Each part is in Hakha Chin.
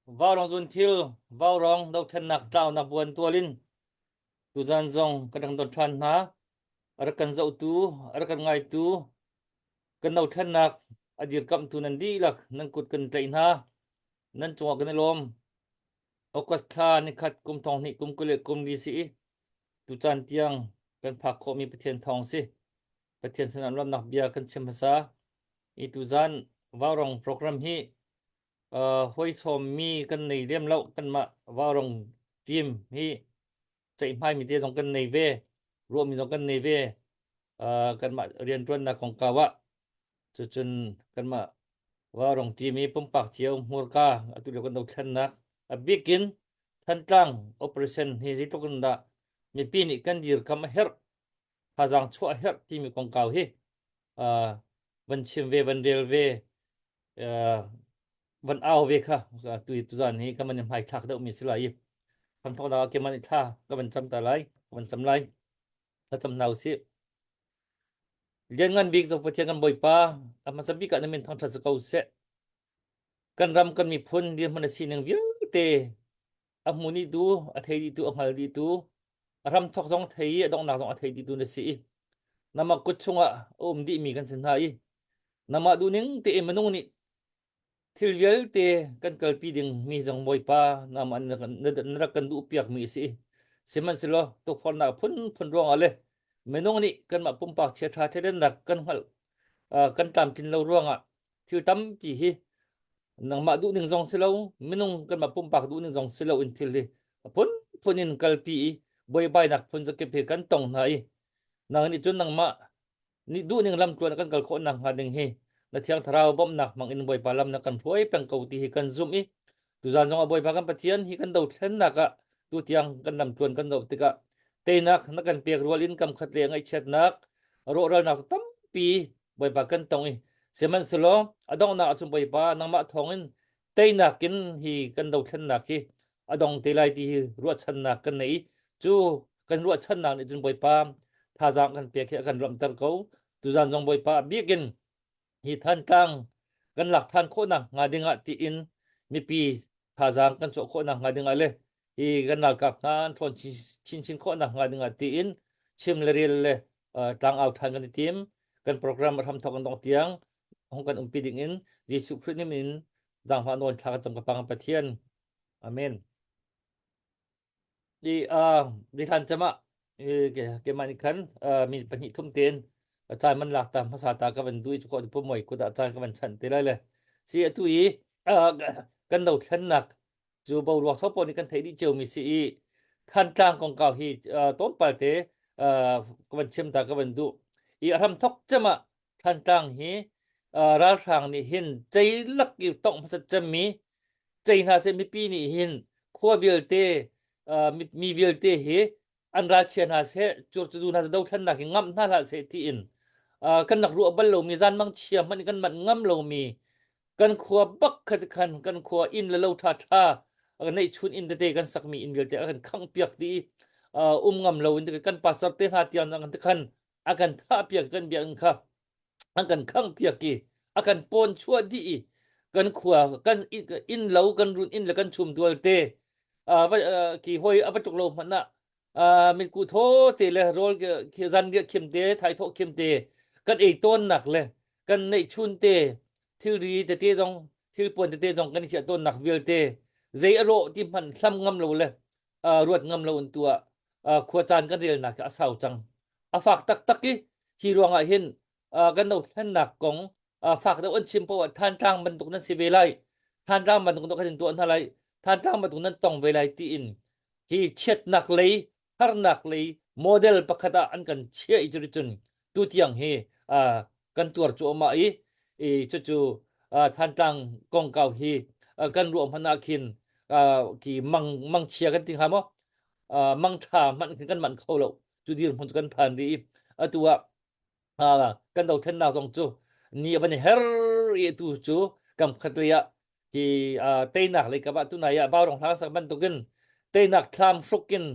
Vaurawng zunthil, Vaurawng dothlennak tlaunak buan tual in tuzan zong kan rak don ṭhan hna. A rak kan zohtu, a rak kan ngaitu, kan dothlennak a dirkamhtu nan dihlak nan kut kan tlaih hna. Nan cungah kan i lawm. August thla nikhat kum thong hnih kum 24 si i tucaan tiang kan phak khawhmi Pathian thawng si. Pathian sinah lawmnak bia kan chim hmasa. I tuzan Vaurawng program hi hawi sawmmi kan nei lem lo kanmah Vaurawng team hi ceihmaimi te zong kan nei ve ruahmi zong kan nei ve kanmah rianṭuannak kongkau ah cucun kanmah Vaurawng team i pumpak cio hmurka atu lio kan dothlennak a bikin Thantlang operation hi zeitluk in dah mipi nih kan dirkam a herh thazaang chuah a herh timi kongkau hi van chim ve van rel ve van au ve kha tu tuzan hi kan van hmai thlak deuh mi si lai i hramthawknak ah keman i thla ka van cam ta lai ka van cam lai ka cam hna usih lianngan bik zo Pathian kan Bawipa a hmasa bik ah na min thangṭhat si ko seh kan ram kan miphun dirhmun a sining vialte a hmu dih tu a thei dih tu a hngal dih tu a hramthawk zong thei i a donghnak zong a thei dih tu na si i namah kut chungah a um dihmi kan si hna i namah duhning tein minung nih thil vialte kan kalpi ding mi zong Bawipa namah na rak kan duh piak mi a si sihmanhsehlaw tukforhnak phunphun ruangah le minung nih kanmah pumpak chiaṭha thleidannak kan hngalh kan tlamtlin lo ruangah thil tampi hi nangmah duhning zong si lo minung kanmah pumpak duhning zong si lo in thil hi a phunphun in kalpi i buaibainak phun zakip hi kan tong hna i nang nih cun nangmah nih duhning lam tluan kan kal khawh nak hnga ding hi na thiang thlarau bawmhnak hmang in Bawipa lam na kan hruai peng ko ti hi kan zumh i tuzan zong ah Bawipa kan Pathian hi kan dothlennak ah tutiang kan lam tluan kan zoh tikah teinak na kan pek rual in kam khat le ngaihchiatnak rawhralnak tampi Bawipa kan tong i sihmanhsehlaw a donghnak ahcun Bawipa nangmah thawngin teinak in hi kan dothlennak hi a dong te lai ti hi ruahchannak kan nei i cu kan ruahchannak nih cun Bawipa thazaang kan pek hi a kan ramter ko tuzan zong Bawipa bikin hi Thantlang kan lak than khawhnak hnga dingah tiin mipi thazaang kan chuah khawhnak hnga dingah le hi kan ralkap hna an ṭhawn chinchin khawhnak hnga dingah tiin chim le rel le tlangau ṭhan kan i tim kan program a hramthawk an dong tiang hong kan umpi ding in Jesuh Khrih nim in zaangfah nawl thla kan cam ka pang Pathian amen I dihlan cem ah keimah nih khan mi pahnih thum tein caan man lak ta hmasa ta ka van duh i cukaw pumoi kut ah caan ka van chanh te lai le si atu i kan dothlennak cu boruak sopaw nih kan theih dih cio mi si i Thantlang kongkau hi tlawmpal te ka van chim ta ka van duh i a hramthok cem ah Thantlang hi ralhrang nih hin ceilak i tongh hmasat cemmi cei hna seh mipi nih hin khua vialte mi vialte hi an ralchia hna seh curcudu hna seh dothlennak hi ngamh hna hlah seh tiin kan rak ruah bal lomi zanmang chia hmanh kan manh ngam lomi kan khua bak kha khan kan khua inn le lo ṭha ṭha neihchun inn tete kan sakmi inn vialte a kan khangh piak dih i um ngam lo in kan pastor te hna tiang khan a kan thah piak kan biakinn kha an kan khangh piak i a kan pawn chuah dih i kan khua kan inn lo kan run inn le kan chum dual te ki hoi a va tluk lo hmanh ah mitku thaw te le rawl zan riah khim te thaithawh khim te kan ei tawn nak le kan neih chun te thilri tete zong thil puan tete zong kan i chiah tawn nak vialte zei a rawh ti hmanh hlam ngam lo le ruat ngam lo in tu ah khua caan kan relnak hi a sau cang a fak taktak i hi ruangah hin kan dothlennak kong fak deuh an chim poah Thantlang bantuk nan si ve lai Thantlang bantuk kan in tuah hna lai Thantlang bantuk nan tong ve lai tiin hi chiatnak lei harnak lei model pakhat ah an kan chiah i cun tu tiang hi kan tuar cuahmah i i cucu Thantlang kongkau hi kan ruah hmanh ah khin ki mang mangchia kan ti hnga maw mang ṭha hmanh khin kan manh kho lo cu dirhmun cu kan phan rih i atu ah kan dothlennak zong cu ni a van i her i atu cu kam khat lei ah hi teinak lei kap ah tunai ah Baurong hlang sak bantukin teinak thlam hruk in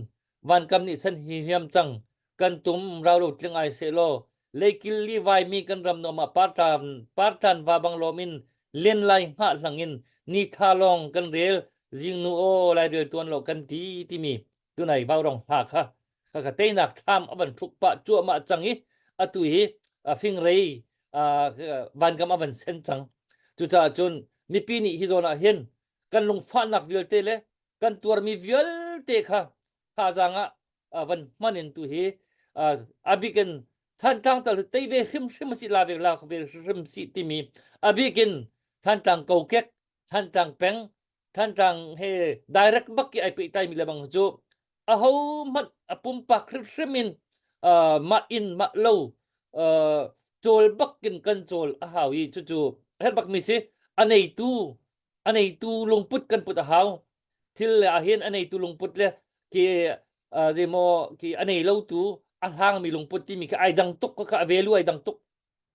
vankam nih san hi hiam cang kan tum rau tling ai se law leikil li vai mi kan ram nuam ah partlan partlan va bang lawm in len lai hngah hlang in ni tha long kan rel. Zingnu aw lairel tuan lo kan ti timi tunai vaurong hla kha kha teinak thlam a van thluk pah cuahmah cang i atu hi fingrei vankam a van sen cang. Cucaah cun mipi nih hi zawn ah hin kan lungfahnak vialte le kan tuarmi vialte kha thazaang ah van hman in tu hi a bik in Thantlang tal tei ve hrimhrim si la ve la ve hrim si timi a bik in Thantlang kokek Thantlang peng Thantlang he direct bak ki ai pehtlai mi lebang cu aho hmanh a pumpak hrimhrim in mah in mah lo cawl bak in kan cawl a hau i cucu herh bak mi si a neitu a neitu lungput kan put a hau thil le ahhin a neitu lungput le ki zeimaw ki a nei lo tu a hlang mi lungput timi khi ai dang tuk ka a value ai dang tuk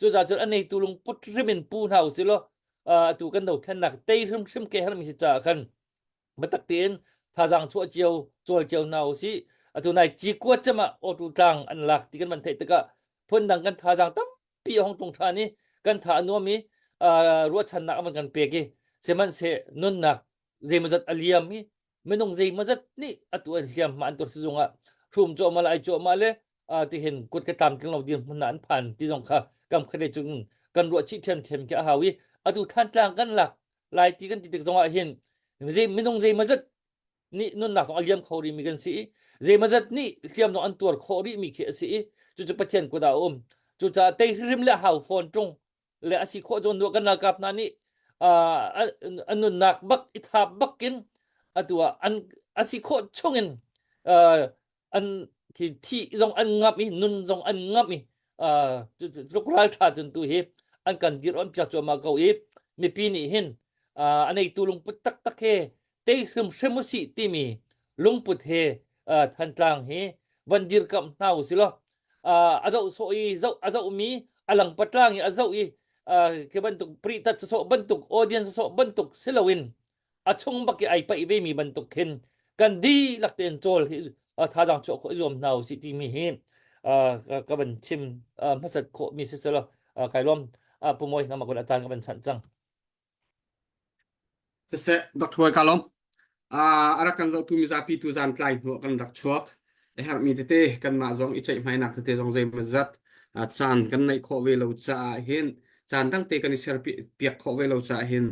cucaah cun a neitu lungput hrim in pu hna usih law atu kan dothlennak tei hrimhrim ke hermi si caah khan biatak tein thazaang chuah cio cawl cio hna usih atu nai cikua cem ah auto tlang an lak ti kan van theih tikah phundang kan thazaang tampi a hong tlung ṭhan i kan tha a nuam i ruahchannak a van kan pek i sihmanhseh nunnak zeimawzat a liam i minung zeimawzat nih atu an hliamhma an tuar sizung ah hrum cuahmah le ai cuahmah le tihin kut ka tlamtling lo dirhmun ah an phan ti zong kha kam khat cun kan ruah chih ṭhiamṭhiam khi a hau i atu Thantlang kan lak lai ti kan ti tik zong ah hin minung zeimawzat nih nunnak zong a liam kho rih mi kan si i zeimawzat nih hliam zong an tuar khawh rih mi khi a si i cucu Pathian kut ah a um. Cucaah tei hrim le hau fawn ṭung le a si khawh cun kan ralkap hna nih an nunnak bak i thap bakin atu ah an a si khawh chungin an thi thi zong an ngamh i nun zong an ngamh i tluk ralṭha cun tu hi an kan dir on piak cuahmah ko i mipi nih hin a neitu lungput taktak he tei hrimhrim usih timi lungput he Thantlang hi van dirkamh hna usih law a zoh sawh i zoh a zohmi a lang patlang i a zoh i khi bantuk pritat sawh bantuk audience sawh bantuk si loin a chung bak i ai paih ve mi bantuk khin kan dihlak tein cawl hi thazaang chuah khawh i zuam hna usih timi hi ka van chim hmasat khawh mi si selaw kai lawm Pu Mawi nangmah kun a caan ka van chanh cang. Siseh, Dr. Huai ka lawm. A rak kan zohtu mizapi tu zan tlai hnu ah kan rak chuak. A herhmi tete kanmah zong i ceihmainak tete zong zeimawzat caan kan neih khawh ve lo caah hin caan dangte kan i ser piak khawh ve lo caah hin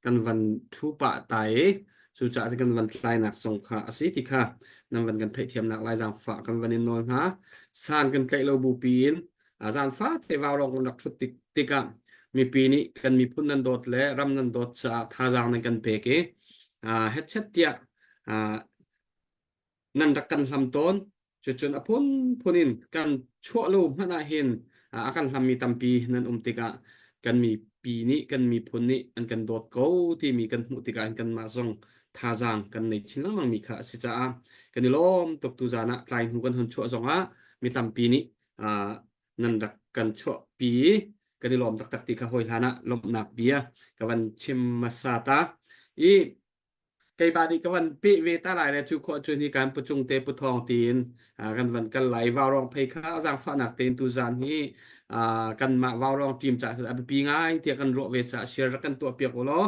kan van thu pah ta i cucaah kan van tlainak zong kha a si ti kha nan van kan theihthiamnak lai zaangfah kan van in nawl hna. San kan tlaih lo bupi in zan fate vaurawng kan rak ṭhut tik tikah mipi nih kan miphun nan dawt le ram nan dawt caah thazaang nan kan pek i hetchet tiah nan rak kan hlam tawn. Cucun a phunphun in kan chuah lo hmanh ah hin a kan hlammi tampi nan um tikah kan mipi nih kan miphun nih an kan dawt ko timi kan hmuh tikah hin kanmah zong thazaang kan nei chin lengmang mi kha a si caah kan i lawm tuk tu zan ah tlai hnu kan hun chuah zongah mi tampi nih nan rak kan chuahpi kan i lawm taktak ti kha hawi hlan ah lawmhnak bia ka van chim hmasa ta i keiba nih ka van peh ve ta lai le cu khawh cun hi kan pucung te puthawng tiin kan van kal lai vaurawng phei kha zaangfahnak tein tu zan hi kanmah vaurawng team caah a biapi ngai tiah kan ruah ve caah share rak kan tuah piak u law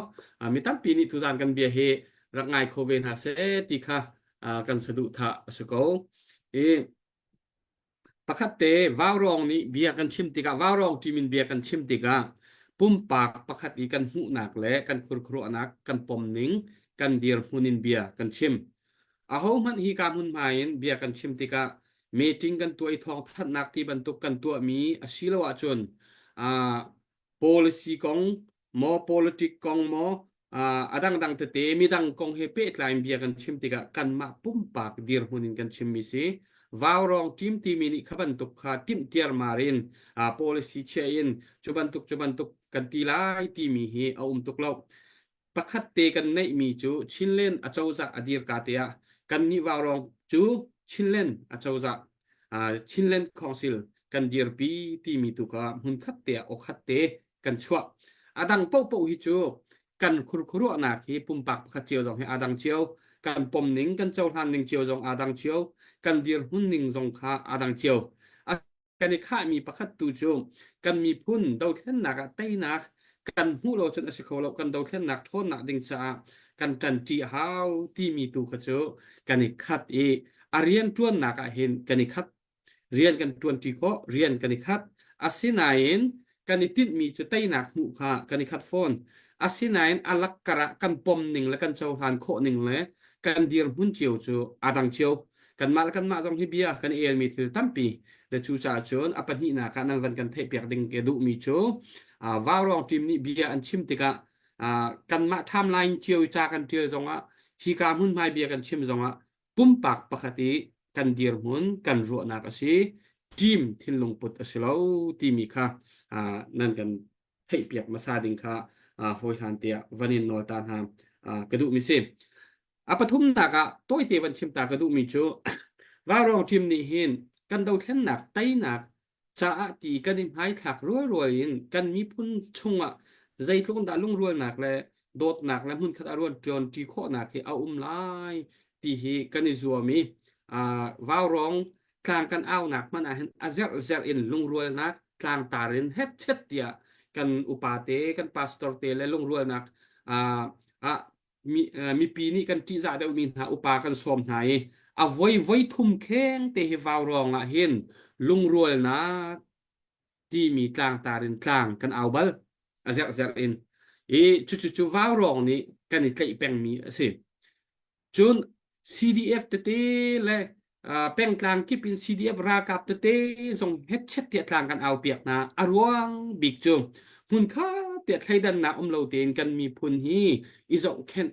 mi tampi nih tu zan kan bia hi rak ngai kho ve hna seh ti kha kan saduhthah a si ko i Pakhat te vaurawng nih bia kan chim tikah vaurawng team in bia kan chim tikah pumpak pakhat i kan hmuhnak le kan khurkhuruahnak kan pomning kan dirhmun in bia kan chim. Ahohmanh hi ka hmunhma in bia kan chim tikah meeting kan tuah i thawngthanhnak ti bantuk kan tuahmi a si lo ahcun uh, policy kong maw politic kong maw a dangdang tete midang kong he pehtlai in bia kan chim tikah kanmah pumpak dirhmun in kan chimmi si vaurawng team timi nih kha bantuk kha timh tiarmar in policy chia in cu bantuk cu bantuk kan ti lai timi hi a um tuk lo pakhat te kan neihmi cu Chinland acozah a dirka te ah kannih vaurawng cu Chinland acozah Chinland Council kan dirpi timi tu kha hmunkhat te ah awkhat te kan chuah. A dang paohpaoh hi cu kan khurkhuruahnak hi pumpak pakhat cio zong hi aa dang cio, kan pom ning, kan cohlan ning cio zong aa dang cio, kan dirhmun ning zong kha aa dang cio. A kan i khahmi pakhat tu cu kan miphun dothlennak ah teinak Kan hmuh lo cun a si kho lo. Kan dothlennak ṭhawnnak ding caah kan ṭanṭi a hau timi tu kha cu kan i khat i a rianṭuannak ah hin kan i khat. Rian kan ṭuanṭi khawh, rian kan i khat. Asinain kan i tinhmi cu teinak hmuh kha kan i khat fawn. Asinain a lakkar ah kan pom ning le kan cohlan khawh ning le kan dirhmun cio cu aa dang cio. Kanmah le kanmah zong hi bia kan i elmi thil tampi le cucaah cun a pahnihnak ah nan van kan theihpiak ding ka duhmi cu Vaurawng team nih bia an chim tikah kanmah timeline cio i ca kan ṭial zongah hika hmunhmai bia kan chim zongah pumpak pakhat i kan dirhmun kan ruahnak a si team thinlung put a si lo timi kha nan kan theihpiak hmasa ding kha hawihlan tiah van in nawl ta hna ka duhmi si. A pathumnak ah tawite van chim ta ka duhmi cu Vaurawng team nih hin kan dothlennak teinak caah ti kan i hmaithlak rualrual in kan miphun chungah zeitluk in dah lungrualnak le dawtnak le hmunkhat a ruan ṭuan ṭi khawhnak hi a um lai ti hi kan i zuam i Vaurawng tlang kan aunak hmanh ah hin a zerh zerh in lungrualnak tlangtar in hetchet tiah kan upa te kan pastor te le lungrualnak ah mipi nih kan ṭihzah deuhmi hna upa kan sawm hna i a voi voi thum kheng te hi vaurawng ah hin lungrualnak timi tlangtar in tlang kan au bal a zerhzerh in i cucu vaurawng nih kan i tlaih pengmi a si. Cun CDF tete le pengtlang kip in CDF ralkap tete zong hetchet tiah tlang kan au piak hna. A ruang bik cu hmunkhat tiah thleidannak um lo tein kan miphun hi i zohkhenh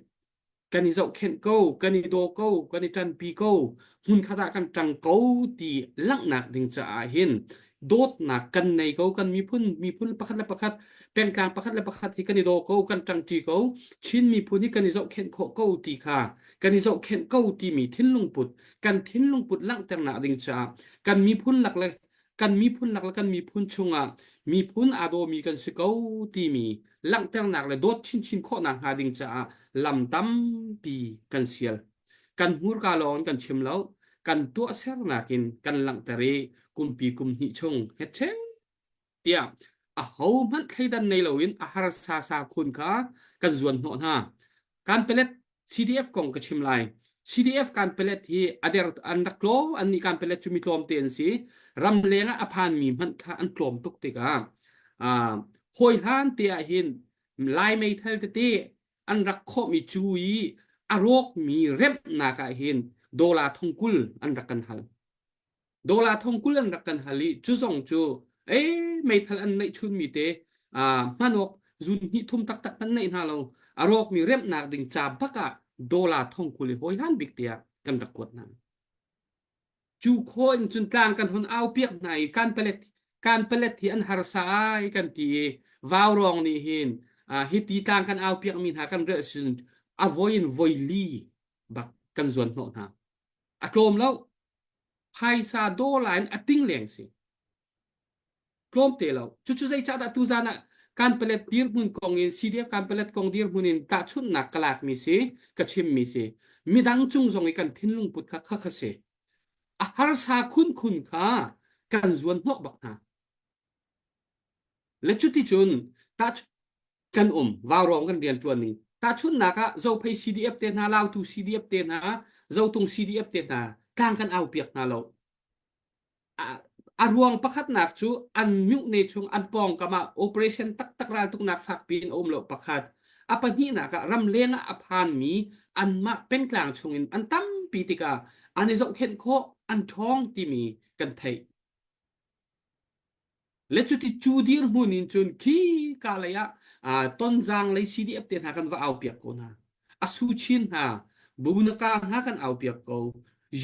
kan i zohkhenh ko, kan i daw ko, kan i ṭanpi ko, hmunkhat ah kan ṭang ko ti langhnak ding caah hin dawtnak kan nei ko, kan miphun miphun pakhat le pakhat pengtlang pakhat le pakhat hi kan i daw ko, kan ṭangṭi ko, Chin miphun hi kan i zohkhenh khawh ko ti kha kan i zohkhenh ko timi thinlung put kan thinlung put langhternak ding caah kan miphun lak le kan miphun lak le kan miphun chungah miphun aa dawmi kan si ko timi langhternak le dawt chinchin khawhnak hnga ding caah lam tampi kan sial. Kan hmurka lawng in kan chim lo, kan tuahsernak in kan langhter i kumpi kum hnih chung hetcheng tiah ahohmanh thleidan nei loin a harsa sa khun kha kan zuan hnawh hna. Kan pelet CDF kong ka chim lai. CDF kan pelet hi ader an rak tlawm an nih kan pelet cu mi tlawm te an si. Ramleng ah a phanmi hmanh kha an tlawm tuk tikah hawi hlan te ah hin Lai meithal tete an rak khawhmi cu i a rawkmi remhnak ah hin dollar thongkul an rak kan hal. Dollar thongkul an rak kan hal i cu zong cu ei meithal an neih chunmi te hman awk zun hnih thum taktak hmanh neih hna lo a rawkmi remhnak ding ca bak ah dollar thongkul i hawi hlan bik tiah kan rak kuat hna. Cu khaw in cun tlang kan hun au piak hna i kan palet kan palet hi an harsa ai kan ti i vaurawng nih hin hi ti tlang kan au piak mi hna kan relh sin a voi in voi li bak kan zuan hnawh hna. A tlawm lo. Phaisa dollar in a ting leng si. Tlawm te lo. Cucu zeicahdah tuzan ah Kanpalet dirhmun kong in CDF Kanpalet kong dirhmun in tahchunhnak ka lakmi si, ka chimmi si. Midang cung zong i kan thinlung put kha kha kha si. A harsa khunkhun kha kan zuan hnawh bak hna. Le cuticun tah kan um vaurawng kan rian ṭuan ning tahchunhnak ah Zophei CDF te hna Lautu CDF te hna Zotung CDF te hna tlang kan au piak hna lo a ruang pakhatnak cu an myuhne chung an pawngkam ah operation taktak raltuknak fakpi in a um lo pakhat a pahnihnak ah ramleng ah a phanmi anmah pengtlang chungin an tampi tikah an i zohkhenh khawh an ṭhawng timi kan theih Le cuti cu dirhmun in cun khi ka lei ah Tonzang lei CDF te hna kan va au piak ko hna. A su chin hna, Bunaka hna kan au piak ko,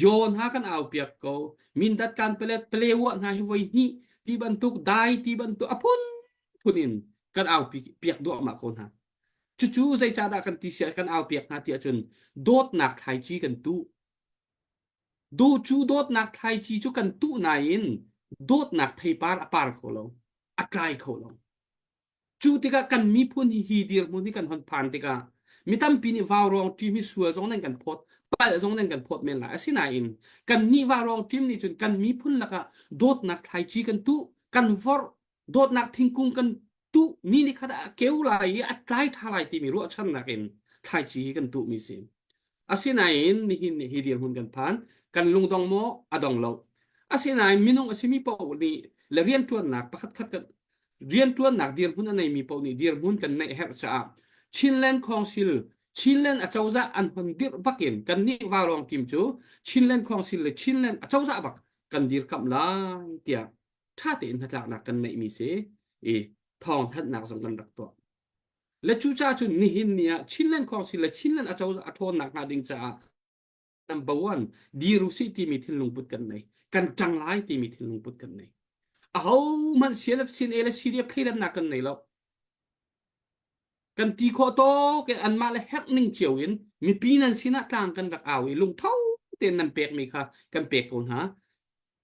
Yaw hna kan au piak ko, Mindat kan pelet Palewa hna hi voi hnih ti bantuk dai ti bantuk a phun phun in kan au piak duahmah ko hna. Cucu zeicahdah kan ti sia kan au piak hna ti ahcun dawtnak thlaici kan tuh. Do cu dawtnak thlaici cu kan tuh nain dawtnak theipar a par kho lo, a tlai kho lo. Cu tikah kan miphun hi hi dirhmun hi kan hon phan tikah mi tampi nih vaurawng ṭim hi sual zong nan kan phawt, palh zong nan kan phawt men lai. Asinain kan nih vaurawng ṭim nih cun kan miphun lakah dawtnak thlaici kan tuh, kan vorh, dawtnak thingkung kan tuh. tuh ni ni khat ah a keu lai i a tlai ṭha lai timi ruahchannak in thlaici hi kan tuhmi si. Asinain nihin ni hi dirhmun kan phan kan lungdong maw a dong lo. Asinain minung a simi paoh nih le rianṭuannak pakhat khat kan rianṭuannak dirhmun a neimi paoh nih dirhmun kan neih herh caah Chinland Council Chinland acozah an hon dirh bakin kannih Vaurawng team cu Chinland Council le Chinland acozah bak kan dirkamh lai tiah ṭha tein hnatlaknak kan neihmi si i thawngthanhnak zong kan rak tuah. Le cucaah cun nihin ni ah Chinland Council le Chinland acozah a ṭhawnnak hnga ding caah number one dir usih timi thinlung put kan nei. Kan ṭang lai timi thinlung put kan nei. Ahohmanh CLF, CNA le CDF thleidannak kan nei lo. Kan ti khawh tawk in anmah le herh ning cio in mipi nan sinah tlang kan rak au i lungtho tein nan pekmi kha kan pek ko hna.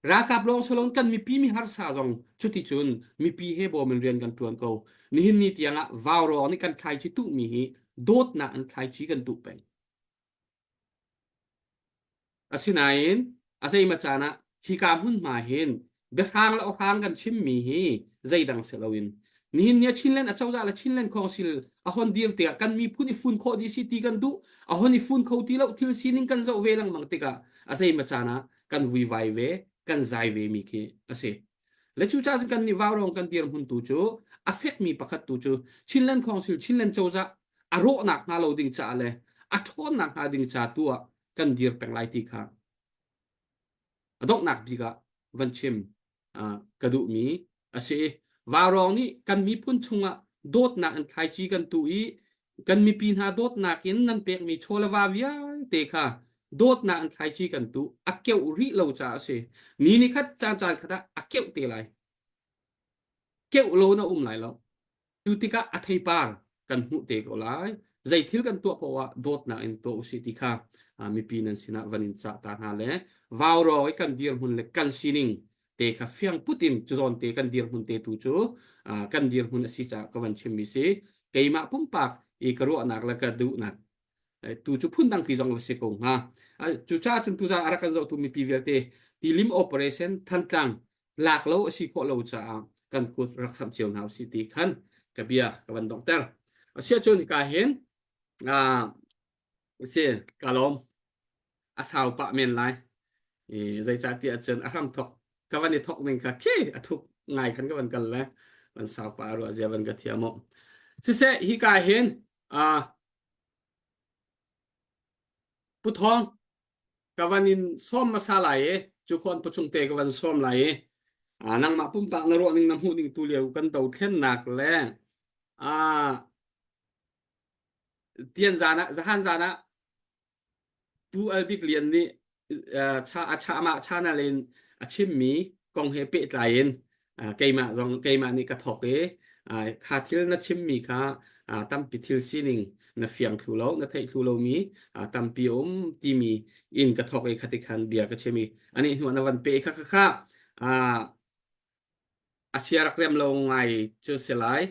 Ralkap lawng si loin kan mipi mi harsa zong cuticun mipi he bawm in rian kan ṭuan ko. Nihin ni tiangah vaurawng nih kan thlaici tuhmi hi dawtnak in thlaici kan tuh peng. Asinain a zeimaw caan ah hika hmunhma hin biahrang le awhrang kan chimmi hi zeidang si loin nihin ni ah Chinland acozah le Chinland Council a hon dir tikah kan miphun i fun khawh dih si ti kan duh a hon i fun kho ti lo thil sining kan zoh ve lengmang tikah a zeimaw caan ah kan vuivai ve kan zai ve mi khi a si le cucaah cun kan nih vaurawng kan dirhmun tu cu a fekmi pakhat tu cu Chinland Council Chinland cozah a rawhnak hnga lo ding caah le a ṭhawnnak hnga ding ca tu ah kan dir peng lai ti kha a donghnak bik ah van chim ka duhmi a si. Vaurawng nih kan miphun chungah dawtnak in thlaici kan tuh i kan mipi hna dawtnak in nan pekmi chaw le va vialte kha dawtnak in thlaici kan tuh a keuh rih lo caah a si. Ni ni khat caan caan khat ah a keuh te lai. Keuh lo na um lai lo. Cu tikah a theipar kan hmuh te ko lai. Zei thil kan tuah paoh ah dawtnak in tuah usih ti kha mipi nan sinah van in cah ta hna le vaurawng i kan dirhmun le kan sining te kha fiang put in cuzawn te kan dirhmun te tu cu kan dirhmun a si caah ka van chimmi si. Keimah pumpak i ka ruahnak le ka duhnak tu cu phundang pi zong va si ko hnga. Cucaah cun tuzaan a rak kan zohtu mipi vialte tilim operation Thantlang lak lo a si khawh lo caah kan kut rak samh cio hna usih ti khan ka bia ka van donghter. Asiahcun hika hin si ka lawm a sau pah men lai. I zeicahtiah cun a hram thok ka van i thok ning kha khi a thuk ngai khan ka van kal le van sau pah ruah zia van ka thiam u. Siseh hika hin Pu Thawng ka van in sawm hmasa lai i cu khawn pachung te ka van sawm lai i nangmah pumpak na ruah ning na hmuh ning tu lio kan dothlennak le tian zan ah zahan zan ah Pu Al Bik Lian nih cha a cha amah channel in a chimmi kong he pehtlai in keimah zong keimah nih ka thawk i kha thil na chimmi kha tampi thil sining na fiang thlu lo na theih thlu lomi tampi um timi in ka thawk i khati khan bia ka chim i ani hnu na van pe kha kha kha a sia rak rem lo ngai cu si lai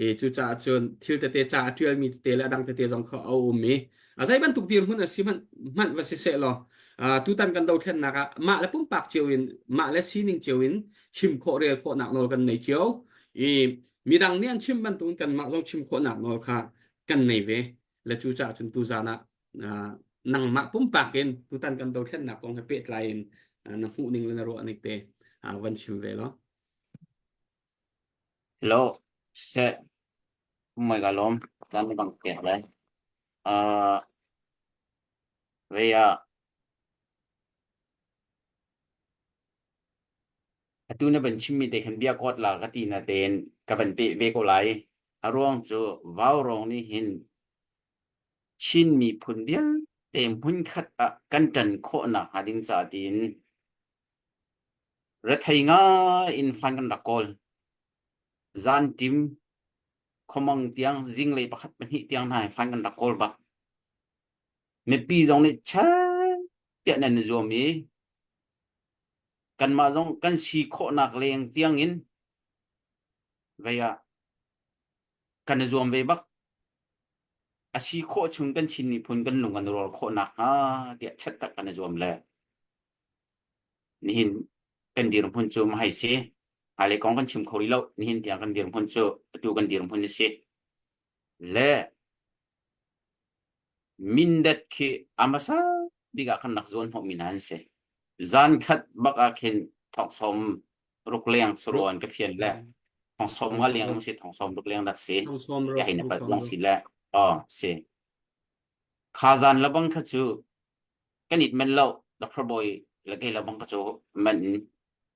i cucaah cun thil tete ca a ṭialmi tete le a dang tete zong kha a um i a zei bantuk dirhmun a si hmanh hmanh va si seh law tutan kan dothlennak ah mah le pumpak cio in mah le sining cio in chim khawh rel khawhnak nawl kan nei cio i midang nih an chim bantukin kanmah zong chim khawhnak nawl kha kan nei ve le cucaah cun tuzan ah nangmah pumpak in tutan kan dothlennak kong he pehtlai in na hmuh ning le na ruah ning te van chim ve law. Hello, seh, my ka lawm, kan bang pek lai. Uh, vei ah, atu na van chimmi te khan bia kawt la ka ti na tein ka van peh ve ko lai. A ruang cu vaurawng nih hin Chin miphun vialte hmunkhat ah kan ṭan khawhnak hnga ding caah tiin rethei ngai in fan kan rak kawl. Zanṭim khuamang tiang zinglei pakhat pahnih tiang hna hi fan kan rak kawl bak. Mipi zong nih chel tiah nan i zuam i kanmah zong kan si khawhnak leng tiang in vei ah kan i zuam ve bak. A si khawh chung kan Chin miphun kan lung kan rual khawh nakhnga tiah chat tak kan i zuam le nihin kan dirhmun cu mahai si. Hmailei kong kan chim kho rih lo. Nihin tiang kan dirhmun cu atu kan dirhmun a si. Le Mindat khi a hmasa bik ah kan rak zuan hnawhmi hna an si. Zan khat bak ah khin thongsawm ruk leng saruan ka fian le thongsawm nga leng si thongsawm ruk leng dak si. Ya hin pat long si le oh si. Kha zan labang kha cu kan it men lo Dr. Boy le kei labang kha cu man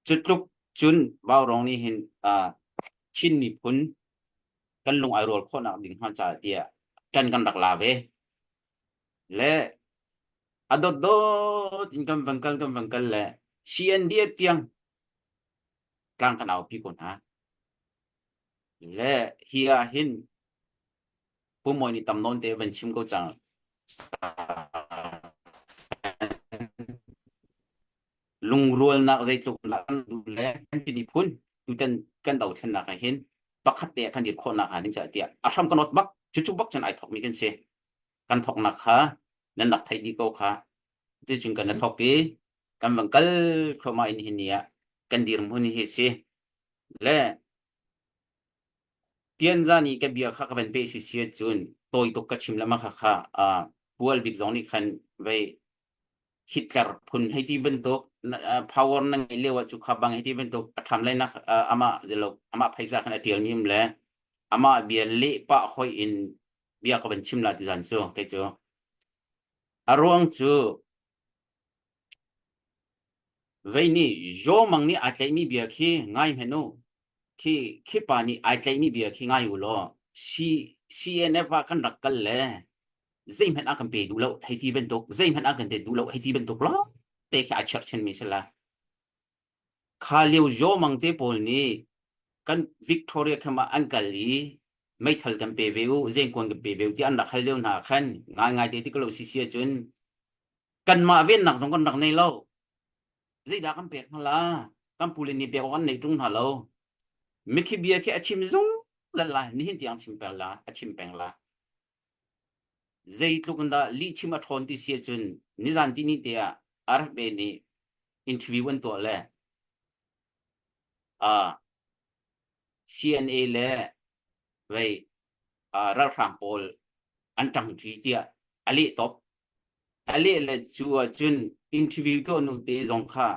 cu tluk cun Vaurong nih hin Chin miphun kan lung ai rual khawhnak ding hnga ca tiah ṭan kan rak la ve. Le a dotdot in kan van kal kan van kal le CNDF tiang tlang kan aupi ko hna. Le hi ah hin Pu Mawi nih tam nawn te van chim ko cang. Lungrualnak zeitluk dah kan duh le kan miphun tutan kan dothlennak ah hin pakhat te kan dir khawhnak hnga ding caah tiah a hram kan awt bak cucu bak cun ai thokmi kan si. Kan thoknak kha nan rak theih dih ko kha. Cucun kan i thok i kan van kal thluahmah in hin ni ah kan dirhmun hi si. Le Tianzan i ka bia kha ka van peh si si cun tawi tuk ka chim lama kha kha Pual bik zong nih khan vei Hitler phun hei ti bantuk power na ngeih lio ah cu kha bang hei ti bantuk a ṭham lai nak amah zelo amah phaisa khan a ṭial mi um le amah bia leh pah hoi in bia ka van chim la ti zan cu kei cu a ruang cu Vei nih Zaw Mang nih aa tlaihmi bia khi ngai hmanh u. Khi khi pa nih ai tlaihmi bia khi ngai u law C, CNF ah kan rak kal le zeihmanh a kan pe duh lo hei ti bantuk zeihmanh a kan te duh lo hei ti bantuk lawng te khi ai cherhchanmi si la. Kha lio Zaw Mang te pawl nih kan Victoria camp ah an kal i meithal kan pe ve u, zengkuan kan pe ve u ti an rak hal lio hna khan ngaingai te ti ko lo si si ahcun kanmah vennak zong kan rak nei lo. Zeidah kan pek hna la? Kan pule nih pek awk an nei ṭung hna lo. Mikhi bia khi a chim zungzal lai. Nihin tiang chim peng la, a chim peng la. Zeitluk in dah lihchim a ṭhawn ti si ahcun nizan ti ni te ah RFA nih interview an tuah le uh, CNA le vei uh, ralhrang pawl an ṭangṭi tiah a leh top. A leh le cu ahcun interview tuah nu te zong kha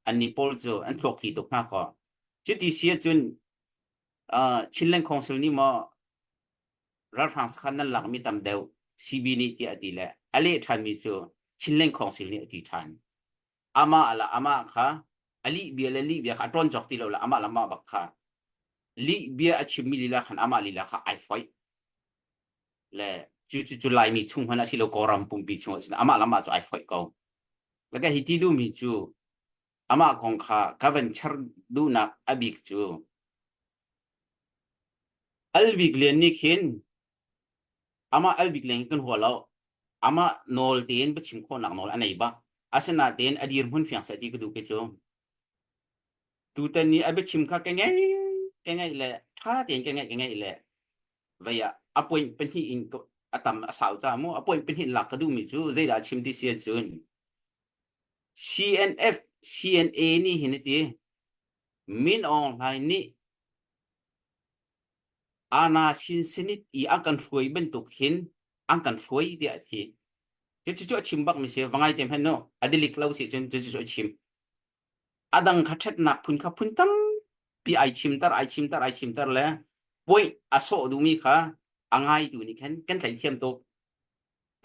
annih pawl cu an thluak thli tuk hna kaw. Cuti si ahcun uh, Chinland Council nih maw ralhrang sakhan nan lakmi tam deuh CB nih tiah a ti le a leh ṭhanmi cu Chinland Council nih a ti ṭhan. Amah la amah kha a lih bia le lih bia kha a ṭawn cawk ti lo le amah le mah bak kha lih bia a chimmi lila khan amah lila kha ai foih. Le cu cu cu Laimi chung hmanh a si lo Kawlram pumpi chung ah cun amah le amah cu ai foih ko. Le ka hi ti duhmi cu amah kong kha ka van char duhnak a bik cu Albik Lian nih khin amah Albik Lian hi kan hua lo. Amah nawl tein biachim khawhnak nawl a nei bak. Asinain a dirhmun fiang seh ti ka duh ke cu. Tutan ni a biachim kha ka ngei ka ngaih le ṭha tein ka ngaih ka ngaih le vei ah a point pahnih in a tam a sau ca mu a point pahnih lak ka duhmi cu zeidah a chim ti si ahcun CNF CNA nih hin a ti Min Aung Hlaing nih Ana sin sinit i an kan hruai bantuk hin an kan hruai tiah a ti. Cucu cu a chim bak mi si va ngai te hmanh nu a dilik lo si cun cucu cu a chim. A dang kha ṭhatnak phun kha phun tampi ai chimter ai chimter ai chimter le point a sawh duhmi kha a ngaitu nih khan kan tlaih tuk.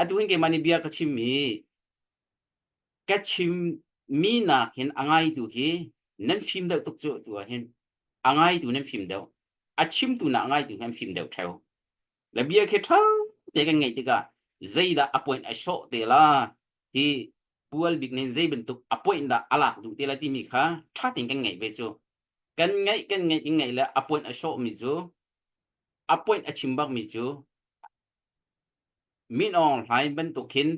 Atu hin keimah nih bia ka chim i ka chimmi nakin a ngaitu hi nan fim deuh tuk cu tu ah hin a ngaitu nan fim deuh a chimtu na a ngaitu hi an fim deuh theo le bia khi ṭha te kan ngeih tikah zeidah a point a sawh te la hi pual bik nih zei bantuk a point dah a lak duh te la timi kha ṭha tein kan ngeih ve cu kan ngeih kan ngeih kan ngeih le a point a sawh mi cu a point a chim bak mi cu Min Aung Hlaing bantuk hin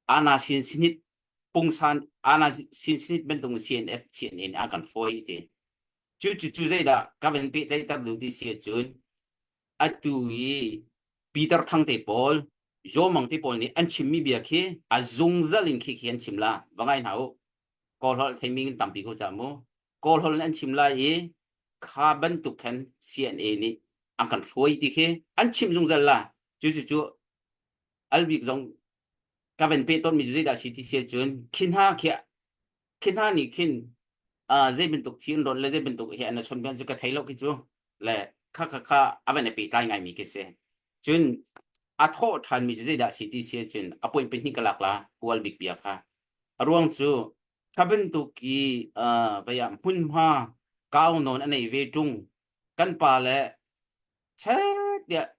Ana sin sinit pungsan ana sin sinit bantuk CNF CNA nih a kan fawi ti. Cu cu cu zeidah ka van pehtlaihter duh ti si ahcun atu i Peter Thang te pawl Zaw Mang te pawl nih an chimmi bia khi a zungzal in khi khi an chim la va ngai hna u. Kawl holh theimi in tampi ko ca mu. Kawl holh in an chim lai i. Kha bantuk khan CNA nih an kan hruai ti khi an chim zungzal la. Cu cu cu albik zong ka van pe tawnmi cu zeidah si ti si ahcun khi hna khi khi hna nih khin uh, zei bantuk thi an rawn le zei bantuk hi an chon bian cu ka thei lo khi cu le kha kha kha a van i pehtlai ngaimi khi si. Cun a thawh ṭhanmi cu zeidah si ti si ahcun a point pahnih ka lak la pual bik bia kha. A ruang cu kha bantuk i uh, vei ah hmunhma kau nawn a nei ve ṭung kan pa le chet tiah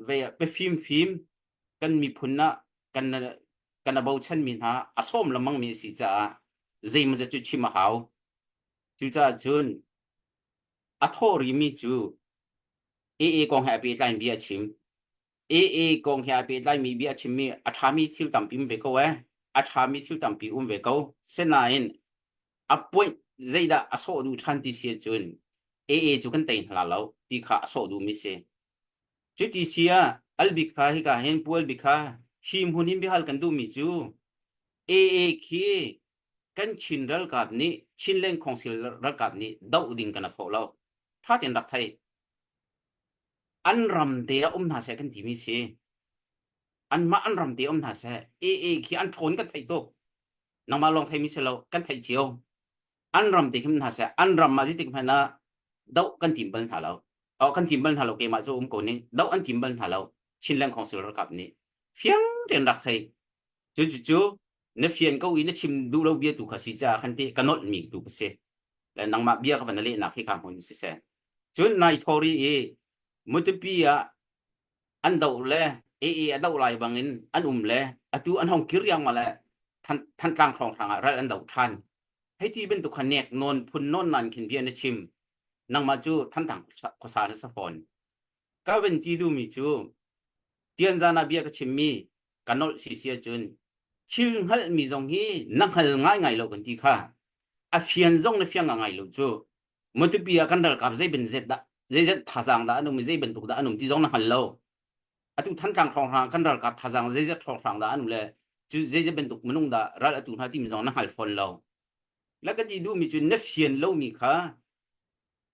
vei ah biafimfim kan miphun ah kan kan a bochanmi hna a sawm lengmangmi a si caah zeimawzat cu chim a hau. Cucaah cun a thawh rihmi cu AA kong he a pehtlaimi bia a chim. AA kong he a pehtlaimi bia a chimmi a ṭhami thil tampi um ve ko ee. A ṭhami thil tampi um ve ko. Sinain a point zeidah a sawh duh ṭhan ti si ahcun AA cu kan tei hna lo ti kha a sawh duhmi si. Cuti si ah albik kha hika hin pual bik kha hi hmun in biahal kan duhmi cu AA khi kan Chin ralkap nih Chinland Council ralkap nih doh ding kan a thawh lo. Ṭha tein rak thei. An ram te ah um hna seh kan timi si. Anmah an ram te um hna seh. AA khi an ṭhawn kan theih tuk. Nangmah lawng theimi si lo, kan theih cio. An ram te khi um hna seh. An ram ah zeitik hmanh ah doh kan tim bal hna lo. Oh, kan tim bal hna lo keimah cu um ko ning. Doh an tim bal hna lo. Chinland Council ralkap nih. Fiang tein rak thei. Cu cu cu na fian ko i na chim duh lo bia tu kha si caah khan ti ka nolh mi tu ka si. Le nangmah bia ka van lehnak hi ka hmun si seh. Cun nai thori i Matupi ah an doh le AA a doh lai bangin an um le atu an hong kir riangmang le Thantlang hrawnghrang ah ral an doh ṭhan. Hei ti bantuk kha nek nawn phun nawn nan khin bia na chim. Nangmah cu Thantlang khuasa na si fawn. Ka van ti duhmi cu tianzan ah bia ka chimmi ka nolh si si ahcun thil hngalhmi zong hi na hngal ngaingai lo kan ti kha. A fian zong na fiang ngai lo cu. Matupi ah kan ralkap zei ben zet dah zeizat thazaang dah an um i zei bantuk dah an um ti zong na hngal lo. Atu Thantlang hrawnghrang kan ralkap thazaang zeizat hrawnghrang dah an um le cu zeizat bantuk minung dah ral atu hna timi zong na hngal fawn lo. La ka ti duhmi cu na fian lomi kha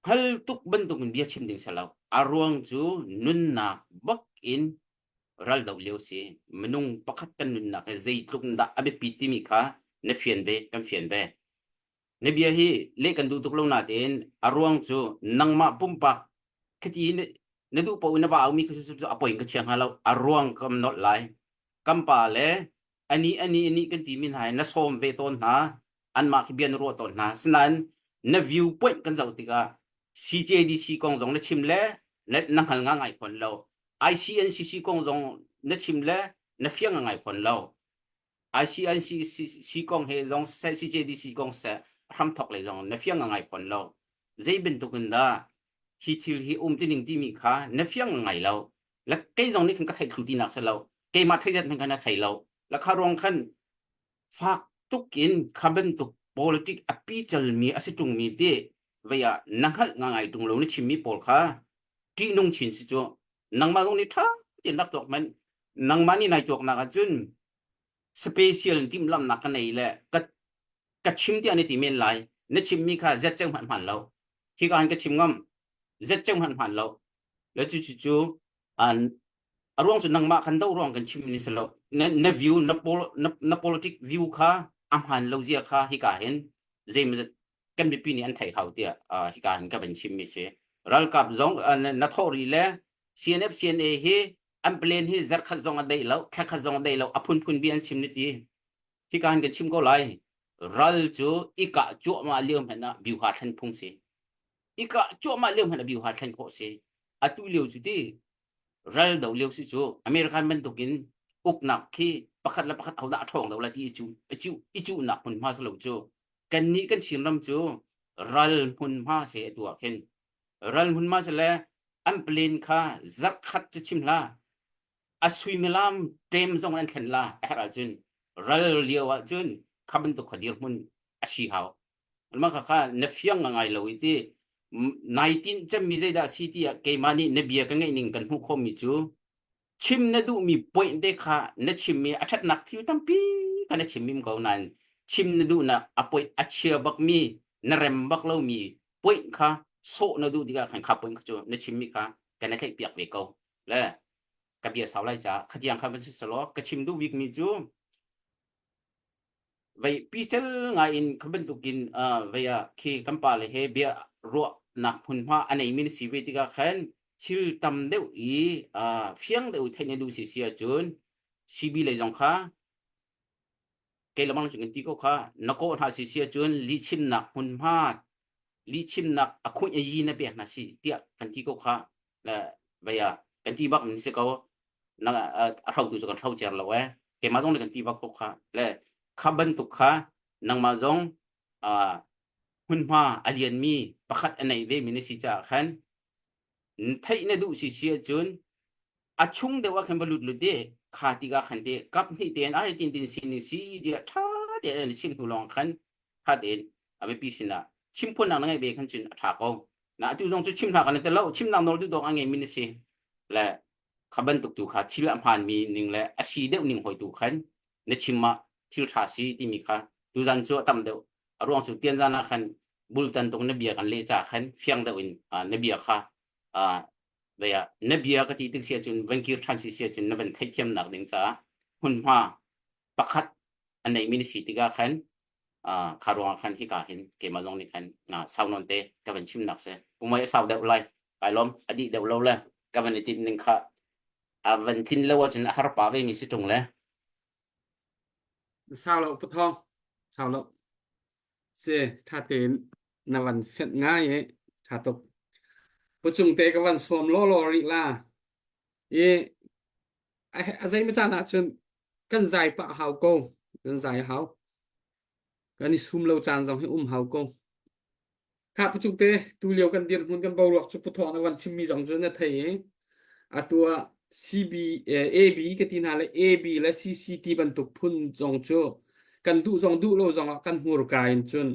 hngal tuk bantuk in bia chim ding si lo. A ruang cu nunnak bak in ral doh lio si. Minung pakhat kan nunnak hi zeitluk in dah a biapit timi kha na fian ve, kan fian ve. Na bia hi leh kan duh tuk lo natein a ruang cu nangmah pumpak khati na duh paoh in na va aumi kha cu a poi ka chia hnga lo. A ruang kam nolh lai. Kan pa le ani ani ani kan timi hna hi na sawm ve tawn hna. Anmah khi bia na ruah tawn hna. Sinain na view point kan zoh tikah CJDC kong zong na chim le na hngal nga ngai fawn lo. ICNCC kong zong na chim le na fiang ngai fawn lo. ICNCC kong he zong siseh CJDC kong siseh hramthok lei zong na fiang ngai fawn lo. Zei bantuk in dah hi thil hi um ti ning timi kha na fiang ngai lo. La kei zong nih khan ka theih thlu tinak si lo. Keimah theih zat hmanh khan na thei lo. La kha ruang khan fak tuk in kha bantuk politic a picalmi a si ṭungmi ti vei ah na hngalh ngangai ṭung lo na chimmi pawl kha ṭihnung chin si cu nangmah zong nih ṭha tein rak tuak hmanh nangmah nih nai tuaknak ahcun special timhlamhnak ka nei le ka ka chim tiah na ti men lai na chimmi kha zet ceu hmanh hman lo hi ka han ka chim ngam zet ceu hmanh hman lo le cu cu cu an a ruang cu nangmah kan do ruang kan chim ni si lo na na view na pol na, na politic view kha a hman lo zia kha hika hin zeimazat kan mipi nih an theih hau tiah uh, hika hin ka van chim mi si ralkap zong uh, na thawh ri le CNF CNA hi an plan hi zarkhat zong a deih lo thlakhat zong a deih lo a phunphun bi an chim ni ti hika hin kan chim ko lai ral cu ikah cuahmah lio hmanh ah biuha thlen phung si ikah cuahmah lio hmanh ah biuha thlen khawh si atu lio cu ti ral do lio si cu American bantukin uknak khi pakhat le pakhat hodah a ṭhawng do la ti i cu i cuhnak hmunhma si lo cu kannih kan Chinram cu ral hmunhma se atu ah khin ral hmunhma si le an plane kha zarhkhat cu chim hlah a suimilam ṭem zong an thlen la a herh ahcun ral lio ahcun kha bantuk kha dirhmun a si hau mah kha kha na fiang ngai lo i ti nai tinh cemmi zeidah si ti ah keimah nih na bia ka ngeih ning kan hmuh khawhmi cu chim na duhmi point te kha na chimmi a ṭhatnak thil tampi kha na chim ko nain chim na duhnak a point a chia bakmi na rem bak lomi point kha. Sawh na duh tikah khan kha point kha cu na chimmi kha kan i tlaih piak ve ko. Le ka bia sau lai ca khatiang khan van si selaw ka chim duh bikmi cu vei picel ngai in kha bantukin uh, vei ah khi kan pa le he bia ruahnak hmunhma a neimi na si ve tikah khan thil tam deuh i uh, fiang deuh theih na duh si si ahcun CB lei zong kha kei lamang cu kan ti ko kha na kawh hna si si ahcun lihchimnak hmunhma lihchimnak a khunh a yi na pek hna si tiah kan ti ko kha le vei ah kan ti bak ni si ko na a hrotu cu kan hro cer lo eh keimah zong nih kan ti bak ko kha le kha bantuk kha nangmah zong hmunhma a lianmi pakhat a nei ve mi na si caah khan theih na duh si si ahcun a chung deuh ah khan va lut lut i kha tikah khan te kap hnih tein ai tin tin sin si dia tha tein an chim hnu lawng khan tha tein a biapi sinah chim phuannak na ngeih ve khan cun a tha ko na atu zong cu chim hna kan te lo chimnak nawl duh dawk a ngei mi na si le kha bantuk tu kha thil a hmaan mi ning le a si deuh ning hoi tu khan na chim ah thil tha si timi kha tuzan cu a tam deuh a ruang cu tianzan ah khan bultan tung na bia kan leh ca khan fiang deuh in na bia kha vei ah na bia ka ti tik sia cun van kir ṭhan si sia cun na van theihthiamnak ding caah hmunhma pakhat a neimi na si tikah khan kha ruangah khan hika hin keimah zong nih khan sau nawn te ka van chimnak si pumai a sau deuh lai kai lawm a dih deuh lo le ka van i timh ning kha a van tlin lo ahcun a har pa ve mi si ṭung le Sau lo pathawng sau lo si tha tein na van fenh ngai i tha tuk pucung te ka van sawm law law rih la i a zei ma caan ah cun kan zai pah hau ko kan zai hau kan i sum lo caan zong hi um hau ko Khah pucuk te tulio kan dirhmun kan boruak cu puthawng na van chimmi zong cu na thei i atu ah CB AB ka ti hna le AB le CCT bantuk phun zong cu kan duh zong duh lo zong ah kan hmurka in cun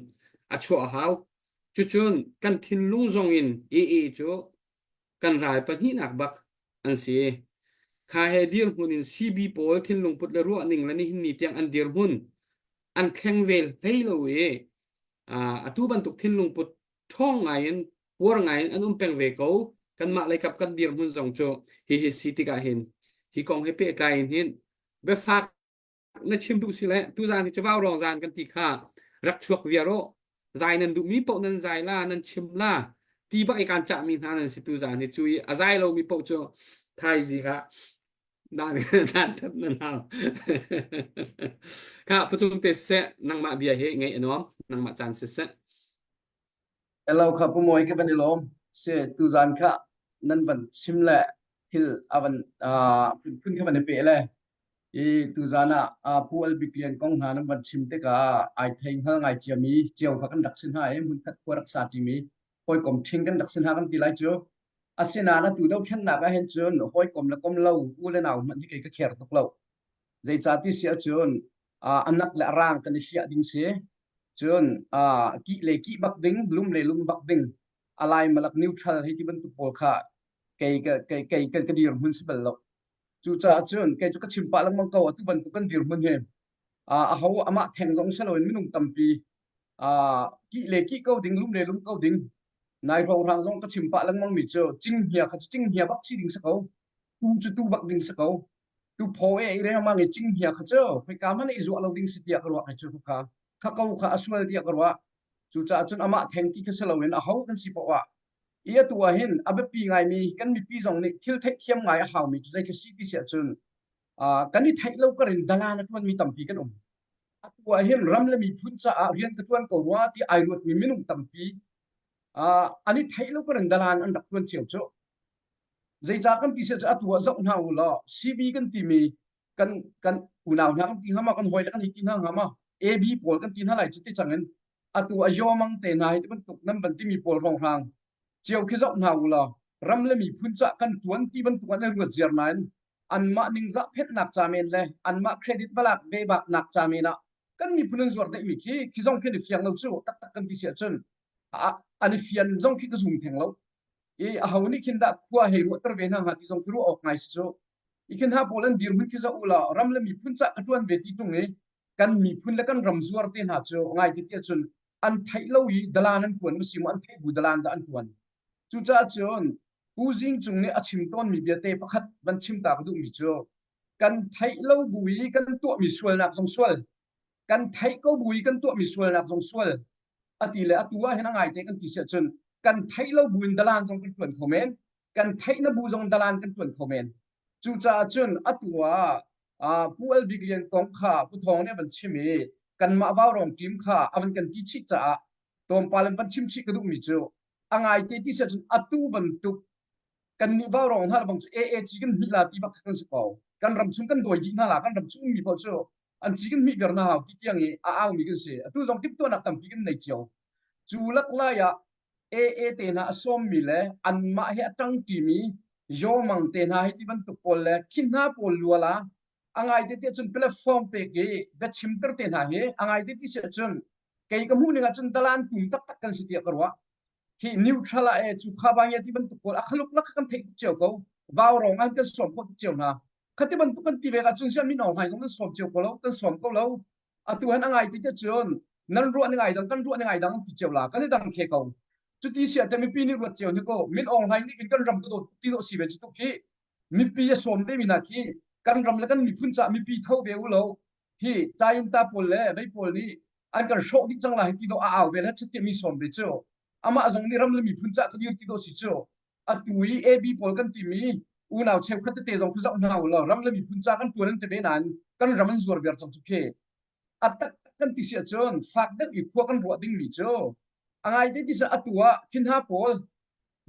a chuah hau. Cucun kan thinlung zong in AA cu kan ral pahnihnak bak an si. Kha he dirhmun in CB pawl thinlung put le ruah ning le nihin ni tiang an dirhmun an thleng vel hlei lo i atu bantuk thinlung put ṭhawng ngai in puar ngai in an um peng ve ko. Kanmah leikap kan dirhmun zong cu hihi si tikah hin hi kong he pehtlai in hin biafak na chim duh si le tuzaan hi cu vaurawng zaan kan ti kha rak chuak viar u zai nan duhmi paoh nan zai la nan chim la ti bak i kan cahmi hna nan si tuzaan hi cu i a zai lomi paoh cu thaizing ah dan dan that nan hau kha pucung te seh nangmah bia hi ngaih a nuam nangmah caan si seh Hello kha pu Mawi ka van i lawm. Si tuzaan kha nan van chim le thil a van phunphun kha van i peh le i tuzaan ah Pu Al Bik Lian kong hna nan van chim tikah ai thei hngal ngai ciami cio kha kan rak si hna i hmunkhat khua rak sa ṭimi hawikom ṭhing kan rak si hna kan ti lai cu. Asinain atu dothlennak ah hin cun hawikom le kom lo u le nau hmanh hi kei ka care tuk lo. Zeicah ti si ahcun a nak le a rang kan i hliah ding si. Cun kih le kih bak ding, lum le lum bak ding, a lai malak neutral hei ti bantuk pawl kha kei kei kei ka dirhmun si bal lo. Cucaah cun kei cu ka chim pah lengmang ko atu bantuk kan dirhmun hi aho amah theng zong si loin minung tampi kih le kih ko ding, lum le lum ko ding. Nai hrawnghrang zong ka chim pah lengmang mi cu cinghngia kha cu cinghngia bak si ding si ko. Tu cu tu bak ding si ko. Tu phaw e i rengmang i cinghngia kha cu khoika hmanh i zuah lo ding si tiah ka ruah kai cu kha kha ko kha a sual tiah ka ruah. Cucaah cun amah theng ti kha si loin aho kan si poah ah i atu ah hin a biapi ngaimi kan mipi zong nih thil theihthiam ngai a haumi cu zei khi si ti si ahcun kan i theih lo karin dalan a ṭuanmi tampi kan um. Atu ah hin ram le miphun caah rian ka ṭuan ko rua ti ai ruatmi minung tampi an i theih lo karin dalan an rak ṭuan cio cu. Zeicah kan ti si ahcun atu ah zoh hna u law CB kan timi kan kan unau hna kan ti hnga ma kan hawi le kan hei ti hna hnga ma AB pawl kan ti hna lai cu ti cang in atu a yawmang te hna hi ti bantuk nan van timi pawl hrawnghrang cio khi zoh hna u law ram le miphun cah kan tuan ti bantuk an i ruat ziar nain anmah ningzah phenhnak ca men le anmah credit valak ve bak nak ca men ah kan miphun an zuar deihmi khi khi zong khi an i fiang lo cu taktak kan ti si ahcun an i fian zong khi ka zum theng lo i aho nih khin dah khua hei ruahter ve hna hnga ti zong khi ruah awk ngai si cu i khin ha pawl an dirhmun khi zoh u law ram le miphun cah ka tuan ve ti tung i kan miphun le kan ram zuar te hna cu ngai ti tiah cun an theih lo i dalan an tuan ma si mu an theih bu dalan dah an tuan. Cucaah cun Pu Zing Cung nih a chim tawnmi biate pakhat van chim ta ka duhmi cu kan theih lo bu i kan tuahmi sualnak zong sual, kan theih ko bu i kan tuahmi sualnak zong sual a ti le atu ah hin a ngaite kan ti si ahcun kan theih lo bu in dalan zong kan ṭuan kho men, kan theih na bu zong dalan kan ṭuan kho men. Cucaah cun atu ah Pu Al Bik Lian kong kha Pu Thawng nih a van chim i kanmah Vaurawng team kha a van kan ti chih caah tlawmpal in van chim chih ka duhmi cu a ngaite ti si ahcun atu bantuk kannih Vaurawng hna bang cu AAC kan hmih la ti bak kha kan si ko. Kan ram chung kan dawi dih hna la, kan ram chung ummi paoh cu an ci kan hmih viar hna hau ti tiang i a aumi kan si. Atu zong timhtuahnak tampi kan nei cio. Cu laklai ah AA te hna a sawmmi le anmah he a ṭangṭimi Yawmang te hna hi ti bantuk pawl le khi hna pawl luala a ngai te te cun platform pek i biachimter te hna hi a ngai te ti si ahcun kei ka hmuh ning ahcun dalan tum taktak kan si tiah ka ruah. Hi neutral ah e cu kha bang ti bantuk pawl a khaluk lak kan theih tuk cio ko. Vau rong an kan sawm khawh tuk cio hna. Khati bantuk kan ti ve ahcun sian min Aung Hlaing zong kan sawm cio ko lo, kan sawm ko lo. Atu han a ngai ti te cun nan ruah ning ai dang kan ruah ning ai dang ti cio la kan i dang khe ko. Cuti si ah te mipi nih ruat cio ni ko Min Aung Hlaing nih kan ram ka dawt ti dawh si ve cu tuk hi mipi a sawm ve mi hna khi kan ram le kan miphun caah mipi tho ve u lo hi tainta pawl le vei pawl nih an kan hrawh dih cang la hi ti dawh a au ve le chat mi sawm ve cu amah zong nih ram le miphun caah ka dir ti dawh si cu atu i AB pawl kan timi unau cheukhat tete zong khi zoh hna u law ram le miphun ca kan tuan an ti ve nain kan ram an zuar viar cang cu khi a tak kan ti si ahcun fak deuh i khua kan ruah dingmi cu a ngai te ti si atu ah thinha pawl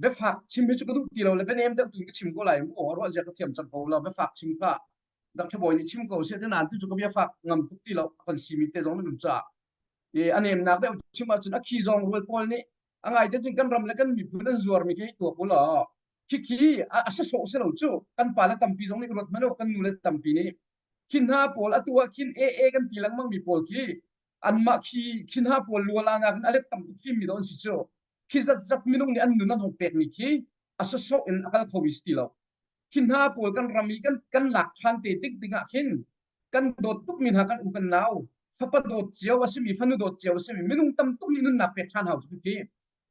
biafak chim hi cu ka duh ti lo le bianem deuh tu ka chim ko lai mu ruah zia ka thiam cang ko lo biafak chim kha Dr. Bawi nih chim ko seh nain tu cu ka biafak ngam tuk ti lo a kan simi te zong nan um caah i a nemnak deuh chim ahcun a khi zong rual pawl nih a ngai te cun kan ram le kan miphun an zuarmi khi tuak u law khikhi a sasawh si lo cu kan pa le tampi zong nih ruat hmanh u kan nu le tampi nih khi hna pawl atu ah khin AA kan ti lengmang mi pawl khi anmah khi khi hna pawl luala nakin a let tam tuk fimmi do an si cu khi zat zat minung nih an nun an hong pekmi khi a sasawh in a kal khomi si ti lo khi hna pawl kan ram i kan kan lak ṭhan te tik dingah khin kan dawt tukmi hna kan u kan nau fapa dawt cio a simi fanu dawt cio a simi minung tam tuk nih nunnak pek ṭhan hau cu khi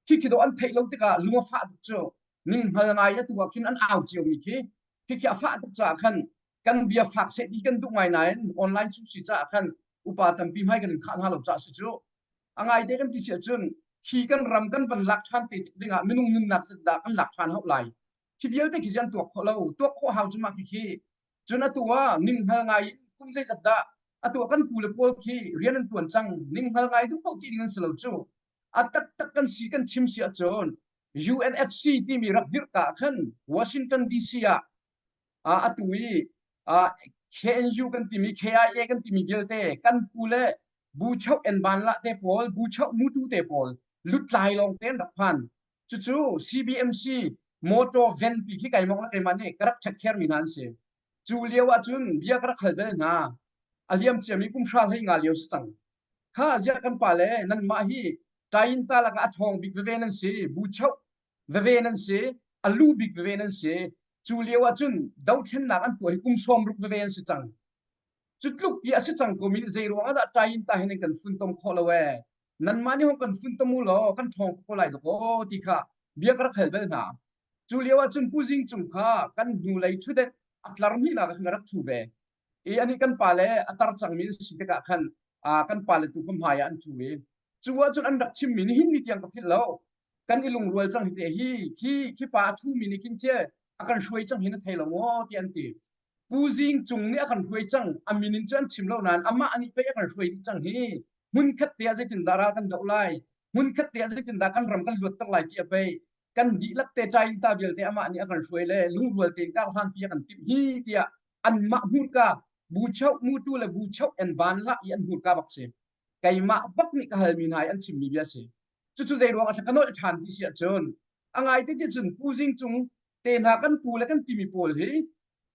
khi khi dawh an theih lo tikah lung a fah tuk cu ning hngal ngai atu ah khin an au cio mi khi khi khi a fah tuk caah khan kan bia fak seh ti kan duh ngai nain online chung si caah khan upa tampi hmai kan in khah hna lo caah si cu a ngai te kan ti si ahcun khi kan ram kan van lak ṭhan te tik dingah minung nunnak zat dah kan lak ṭhan hau lai khi vialte khi an tuak khawh lo tuak khawh hau cu mah khi khi cun atu ah ninghngal ngai in kum zeizat dah atu ah kan pu le pawl khi rian an tuan cang ninghngal ngai duh paoh ti ding an si lo cu a taktak kan si kan chim si ahcun UNFC timi rak dirh ka khan Washington DC ah atu i KNU kan timi KIA kan timi vialte kan pu le bu choh en ban la te pawl bu choh mutu te pawl lutlai lawng te an rak phan Cucu CBMC motor van pi khi keimah le keimah nih ka rak check mi hna an si. Cu lio ahcun bia ka rak hal bel hna. A liam ciami kum hra hlei nga lio si cang. Kha ziah kan pa le nanmah hi Tayinta lakah a ṭhawng bik veve nan si, bu choh veve nan si, a lu bik veve nan si. Cu lio ahcun dothlennak an tuah hi kum 60 veve an si cang. Cu tluk i a si cang ko mi nih zei ruang ah dah Tayinta hin an kan funtom khawh lo ee? Nanmah nih hong kan funtom u law kan ṭhawng ko lai dakaw ti kha bia ka rak hal bal hna. Cu lio ah cun Pu Zing Cung kha kan hnulei ṭhutdenh a tlar hnihnak ah khan a rak ṭhu ve. I anih kan pale a tar cangmi an si tikah khan kan pale tu ka hmai ah an ṭhu i cu ahcun an rak chimmi nihin ni tiang ka philh lo. Kan i lungrual cang hi te hi khi khi pa a ṭhumi nih khin khi a kan hruai cang hi na thei lo maw ti an ti. Pu Zing Cung nih a kan hruai cang a min in cu an chim lo nain amah nih pei a kan hruai dih cang hi hmunkhat te ah zeitindah ral kan doh lai hmunkhat te ah zeitindah kan ram kan luatter lai ti a pei kan dihlak te ṭainta vialte amah nih a kan hruai le lungrual tein kar hlanpi a kan timh hi tiah anmah hmurka bu choh mutu le bu choh en van lah i an hmurka bak si keimah bak nih ka halmi hna i an chimmi bia si cucu zei ruang ah ka nolh ṭhan ti si ahcun a ngai te ti cun Pu Zing Cung te hna kan pu le kan timi pawl hi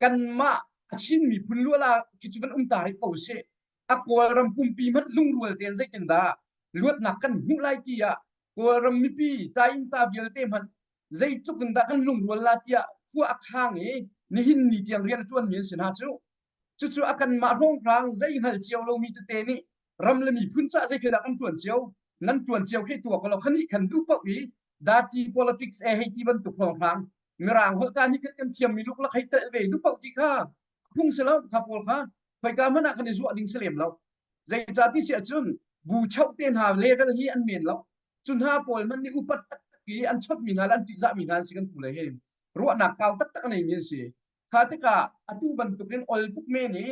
kanmah a Chin miphun luala khi cu van um ta rih ko sih a Kawlram pumpi hmanh lungrual tein zeitindah luatnak kan hmuh lai ti ah Kawlram mipi tainta vialte hmanh zeitluk in dah kan lungrual la tiah khua a khang i nihin ni tiang rian a ṭuanmi an si hna cu cucu a kanmah hrawnghrang zei hngal cio lomi tete nih ram le miphun cah zei khi dah kan ṭuan cio nan ṭuan cio khi tuak law khani khan duh paoh i. Dirty politics e hei ti bantuk hrawnghrang mirang holh ka ni khat kan thiam mi luklak hei telh ve du paoh ti kha phung si lo kha pawl kha khoika hmanh ah kan i zuah ding si lem lo. Zeicah ti si ahcun bu choh te hna level hi an men lo. Cu hna pawl hmanh nih upat taktak i an chawnh mi hna le an ṭihzah mi hna an si kan pu le hi ruahnak kau taktak a neimi an si. Kha tikah atu bantukin ol tuk men i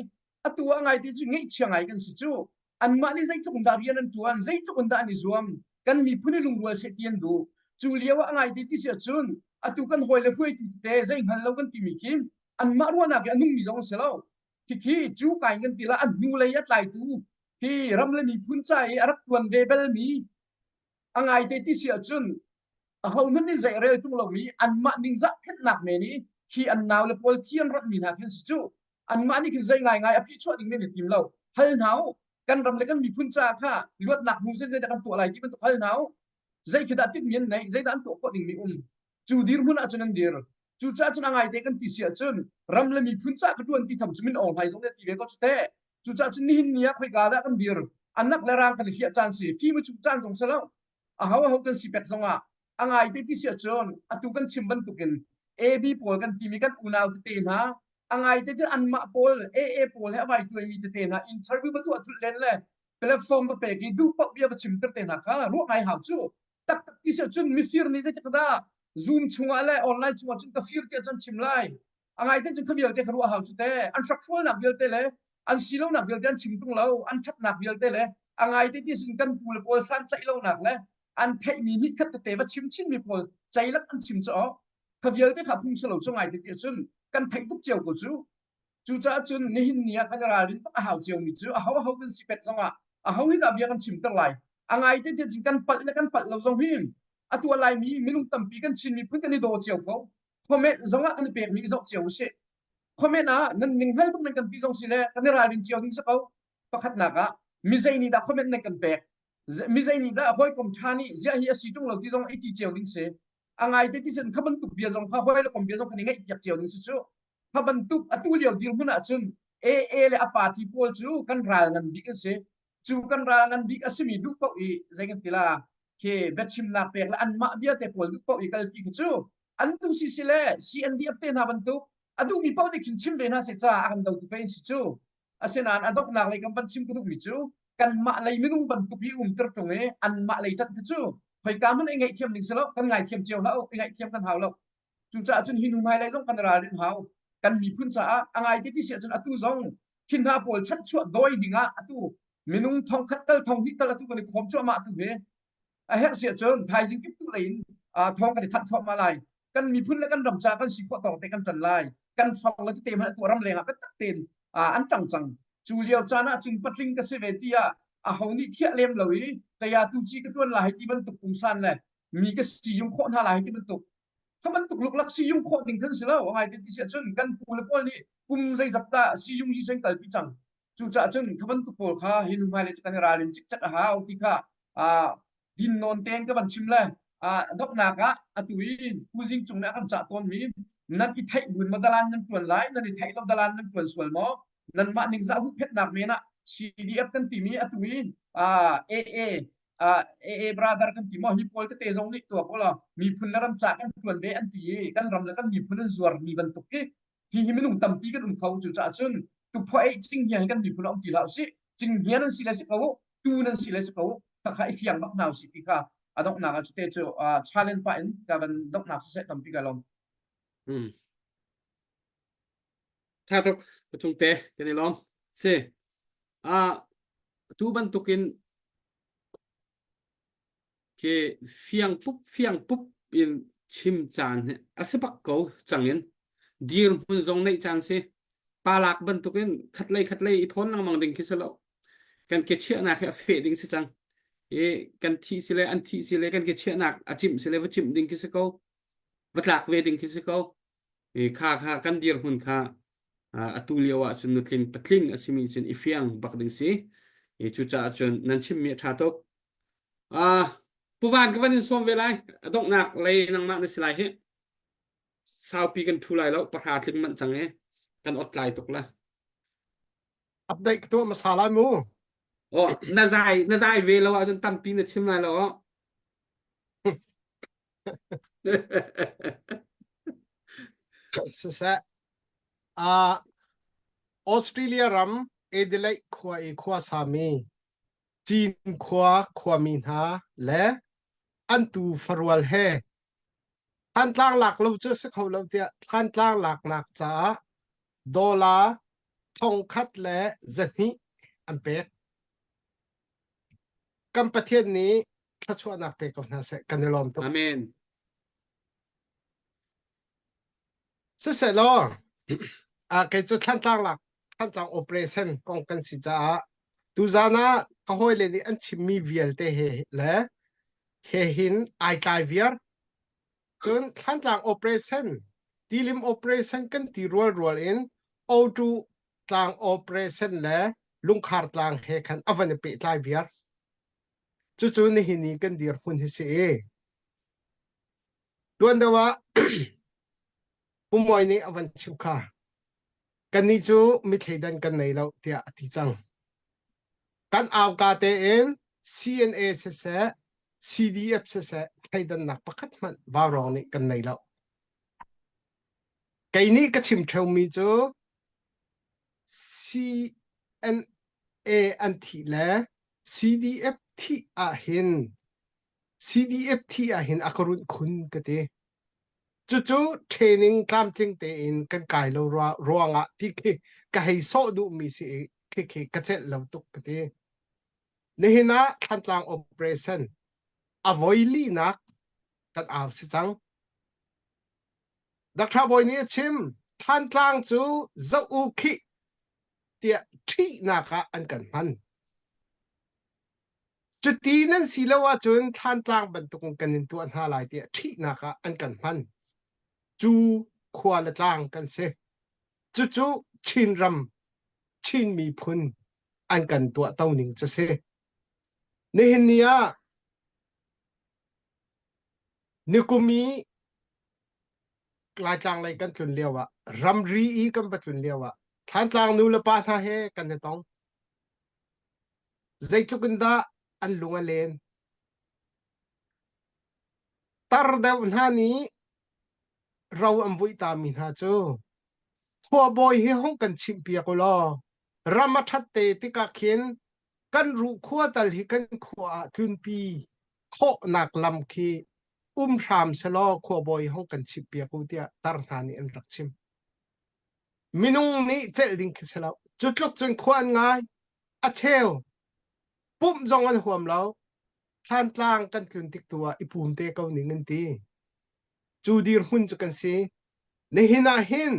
atu ah ngai ti cu ngeihchia ngai kan si cu. Anmah nih zeitluk in dah rian an ṭuan, zeitluk in dah an i zuam, kan miphun i lungrual seh ti an duh. Cu lio ah a ngai ti ti si ahcun atu kan hawi le hruaitu tete zei hngal lo kan timi khi anmah ruahnak i a nungmi zong an si lo. Khikhi cu kai kan ti la an hnulei a tlaitu hi ram le miphun ca i a rak ṭuan ve belmi a ngaite ti si ahcun ahohmanh nih zei rel tung lomi anmah ningzah phenhnak men i khi an nau le pawl thi an ronhmi hna khin si cu anmah nih khin zei ngaingai a phichuah ding men i tim lo hal hna u kan ram le kan miphun caah kha luatnak hmu zei dah kan tuah lai ti bantuk hal hna u zei khi dah tinhmi an neih zei dah an tuah khawh dingmi um cu dirhmun ahcun an dir cucaah cun a ngaite kan ti si ahcun ram le miphun caah ka ṭuan ti tham cu min Aung Hlaing zong nih a ti ve ko cu teh cucaah cun nihin ni ah khoika dah kan dir anak le rang kan i hliah caan si fim a cuh caan zong si lo aho aho kan si pek zong ah a ngaite ti si ahcun atu kan chim bantukin AB pawl kan timi kan unau tete hna a ngaite ti anmah pawl AA pawl he a vai tuaimi tete hna interview va tuah thulh len le platform va pek i duh paoh bia va chimter te hna kha ruah ngai hau cu taktak ti si ahcun mifir nih zeitik dah Zoom chungah le online chungah cun ka fir tiah cun chim lai. A ngai te cun kha vialte kha ruah hau cu te. An hrakfualnak vialte le an silonak vialte an chim tung lo, an ṭhatnak vialte le a ngai te ti sin kan pu le pawl santlaih lonak le an theihmi nih khat tete va chim chinmi pawl ceilak an chim cu kha vialte kha phung si lo cu ngai te ti cun kan theih tuk cio ko cu. Cucaah cun nihin ni ah kan i ralrin bak a hau ciomi cu aho aho kan si pek zongah aho hi dah bia kan chimter lai. A ngai te ti kan palh le kan palh lo zong hi atu a Laimi minung tampi kan Chin miphun kan i daw cio ko. Comment zongah kan i pekmi i zoh cio usih. Comment ah nan ning hngal tuk nan kan ti zong si le kan i ralrin cio ding si ko. Pakhatnak ah mizei nih dah comment nan kan pek? Mizei nih dah hawikom ṭha nih ziah hi a si ṭung lo ti zong i ti cio ding si. A ngai te ti sin kha bantuk bia zong kha hawi le kom bia zong kan i ngaih piak cio ding si cu. Kha bantuk atu lio dirhmun ahcun AA le a party pawl cu kan ral ngan bik an si. Cu kan ral ngan bik a simi duh paoh i zei kan ti la khi biachimnak pek le anmah vialte pawl duh paoh i kalpi khi cu an tu si si le CNDF te hna bantuk a duhmi paoh nih khin chim ve hna seh ca a kan dotu pe in si cu. Asinain a donghnak lei kan van chim ka duhmi cu kanmah lei minung bantuk hi umter tung i anmah lei ṭanh khi cu khoika hmanh i ngaihthiam ding si lo kan ngaithiam cio hlah u i ngaihthiam kan hau lo Cucaah cun hi hnu hmailei zong kan ralrin hau. Kan miphun caah a ngai te ti si ahcun atu zong thin hna pawl chanchuah dawi ding ah atu minung thongkhat tal thonghnih tal atu kan i khawm cuahmah tu hi a herh si ahcun thaizing kip tu lei in thawng kan i thanh thluahmah lai. Kan miphun le kan ram caah kan si khawh tawk te kan ṭan lai. Kan far le tete hmanh atu ram leng ah biatak tein an ṭang cang. Cu lio caan ah cun patling ka si ve tiah aho nih thiah lem lo i kaya tu ci ka ṭuan lai ti bantuk pungsan le mi ka si yung khawh hna lai ti bantuk kha bantuk luklak siyung khawh ding khan si lo ngai ti si ahcun kan pu le pawl nih kum zeizat dah siyung hi cun kalpi cang cucaah cun kha bantuk pawl kha hi nu hmailei cu kan i ralrin cikcek a hau ti kha din nawn tein ka van chim le donghnak ah atu i Pu Zing Cung nih a kan cah tawnmi nan i theih buin maw dalan nan ṭuan lai nan i theih lo dalan nan ṭuan sual maw nanmah ningzah huhphenhnak men ah CDF kan timi atu i AA AA brother kan ti maw hi pawl tete zong nih tuak ulaw miphun le ram ca kan ṭuan ve an ti i kan ram le kan miphun an zuar mi bantuk hi hi hi minung tampi kan um kho cucaah cun tuphua ei cinghngia hi kan miphun ah um ti hlah usih cinghngia nan si le si ko tu nan si le si ko khakha i fiang bak hna usih ti kha a donghnak ah cute cu challenge pah in ka van donghnak siseh tampi ka lawm. Hmm. Tha tuk ka te kan i lawm. Si. Ah tu bantukin khi fiang pup fiang pup in chim caan hi a si bak ko cang in dirhmun zong neih caan si palak bantukin khatlei khatlei i thawn lengmang ding khi si lo kan ke chiahnak hi a feh ding si cang i kan thih si le an thih si le kan ke chiahnak a cimh si le va cimh ding khi si ko va tlak ve ding khi si ko i kha kha kan dirhmun kha atu lio ah cun nutling patling a simi cun i fiang bak ding si i cucaah cun nan chimmi a ṭha tuk uh, Pu Van ka van in sawm ve lai a donghnak lei nangmah na si lai hi saupi kan ṭhu lai lo pahra tling manh cang i kan ot lai tuk la Update ka tuah hmasa lai mu. Oh, na zai na zai ve lo ahcun tampi na chim lai lo. Siseh, uh, Australia ram Adelaide khua i khua sami Cinkhua khuami hna le an tuu farual he Thantlang lak lo cu a si kho lo tiah Thantlang laknak caah dollar 1,200 an pek. Kan Pathian nih thluachuahnak pe ko hna seh. Kan i lawm tuk. Amen. Siseh law, ah kei cu Thlantlang lak Thlantlang operation kong kan si caah tuzaan ah ka hawile nih an chimmi vialte he le he hin ai tlai viar. Cun Thlantlang operation, tilim operation kan ti rual rual in O2 tlang operation le lungkhar tlang he khan a van i pehtlai viar. Cucu nihin i kan dirhmun hi si i Tuan deuh ah Pumawi nih a van chimh kha kannih cu mithleidan kan nei lo tiah a ti cang. Kan auka tein CNA siseh CDF siseh thleidannak pakhat hmanh vaurawng nih kan nei lo. Kei nih ka chim ṭheumi cu CNA an thih le CDF thih ahhin CDF thi ahhin a ka runh khun ka ti. Cucu training tlamtling tein kan kai lo ruangah ti khi ka hei sawh duhmi si i khi khi ka celh lo tuk ka ti. Nihin ah Thlantlang operation a voi linak kan au si cang. Dr. Bawi nih a chim Thlantlang cu zoh u khih tiah ṭhihnak ah an kan hman. Cuti nan si lo ahcun Thlantlang bantukin kan in tuah hna lai tiah ṭhihnak ah an kan hman. Cu khua le tlang kan si. Cucu Chinram, Chin miphun an kan tuahto ning cu si. Nihin ni ah nikum i Laitlang lei kan tlun lio ah ramri i kan va tlun lio ah Thlantlang nu le pa hna he kan i tong. Zeitluk in dah an lung a len. Tar deuh hna nih ro an vuih tami hna cu khuabawi hi hung kan chimhpiak u law ram a ṭhat te tikah khin kan ruhkhua tal hi kan khua ah tlunpi khawhnak lam khi um hram selaw khuabawi hung kan chimhpiak u tiah tar hna nih an rak chim. Minung nih celh ding khi si lo. Cu tluk cun khua an ngai. A cheu pumh zong an huam lo. Thlantlang kan tlun tik tu ah i pum te ko ning an ti. Cu dirhmun cu kan si. Nihin ah hin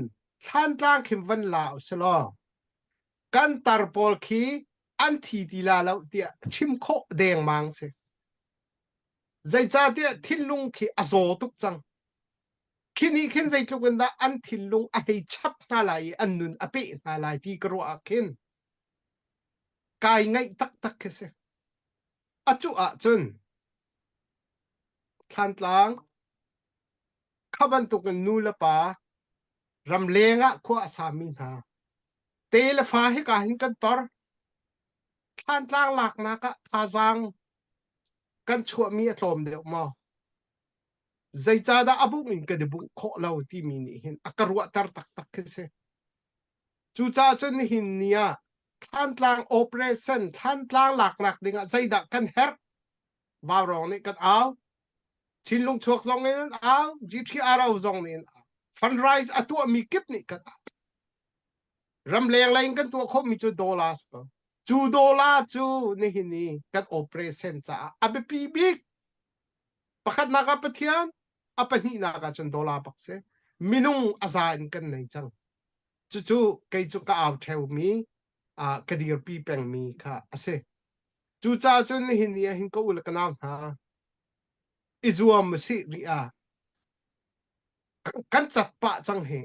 Thlantlang khin van la usalaw kan tar pawl khi an thi ti la lo tiah chim khawh dengmang si. Zeicahtiah thinlung khi a zaw tuk cang. Khi nih khin zeitluk in dah an thinlung a hei chap hna lai i an nun a peh hna lai ti ka ruah ah khin kai ngaih taktak khi si. A cuh ahcun Thlantlang kha bantukin nu le pa ramleng ah khua a sami hna te le fa hika hin kan tor. Thlantlang laknak ah thazaang kan chuahmi a tlawm deuh maw? Zeicahdah a bungh in kan i bungh khawh lo timi nih hin a ka ruahter taktak khi si. Cucaah cun nihin ni ah Thlantlang operation, Thlantlang laknak dingah zeidah kan herh? Vaurawng nih kan au. Chinlung chuak zong in an au, GTRO zong nih an au. Fundraise a tuahmi kip nih kan au. Ramleng lei in kan tuah khawhmi cu dollar si ko. Cu dollar cu nihin ni kan operation caah a biapi bik. Pakhatnak ah Pathian, a pahnihnak ah cun dollar bak si. Minung a za in kan nei cang. Cucu kei cu ka au ṭheumi, uh, ka dirpi pengmi kha a si. Cucaah cun nihin ni ah hin ka u le ka nau hna, i zuam usih rih ah kan cat pah cang hi.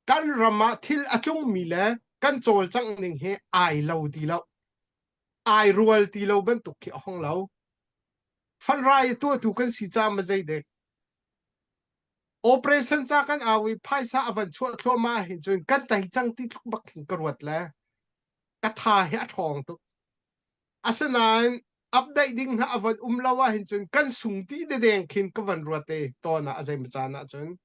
Kan ram ah thil a tlungmi le kan cawlcangh ning hi ai lo ti lo. Ai rual ti lo bantuk khi a hong lo. Fanrai a tuahtu kan si caah ma zeidek. Operation ca kan au i phaisa a van chuah thluahmah hin cun kan tei cang ti tluk bak hin ka ruat le ka tha hi a ṭhawng tuk. Asinain Update ding hna a von um lo ahhin cun kan sung ti dedeng khin ka van ruat te tawn ah a zei caan ah cun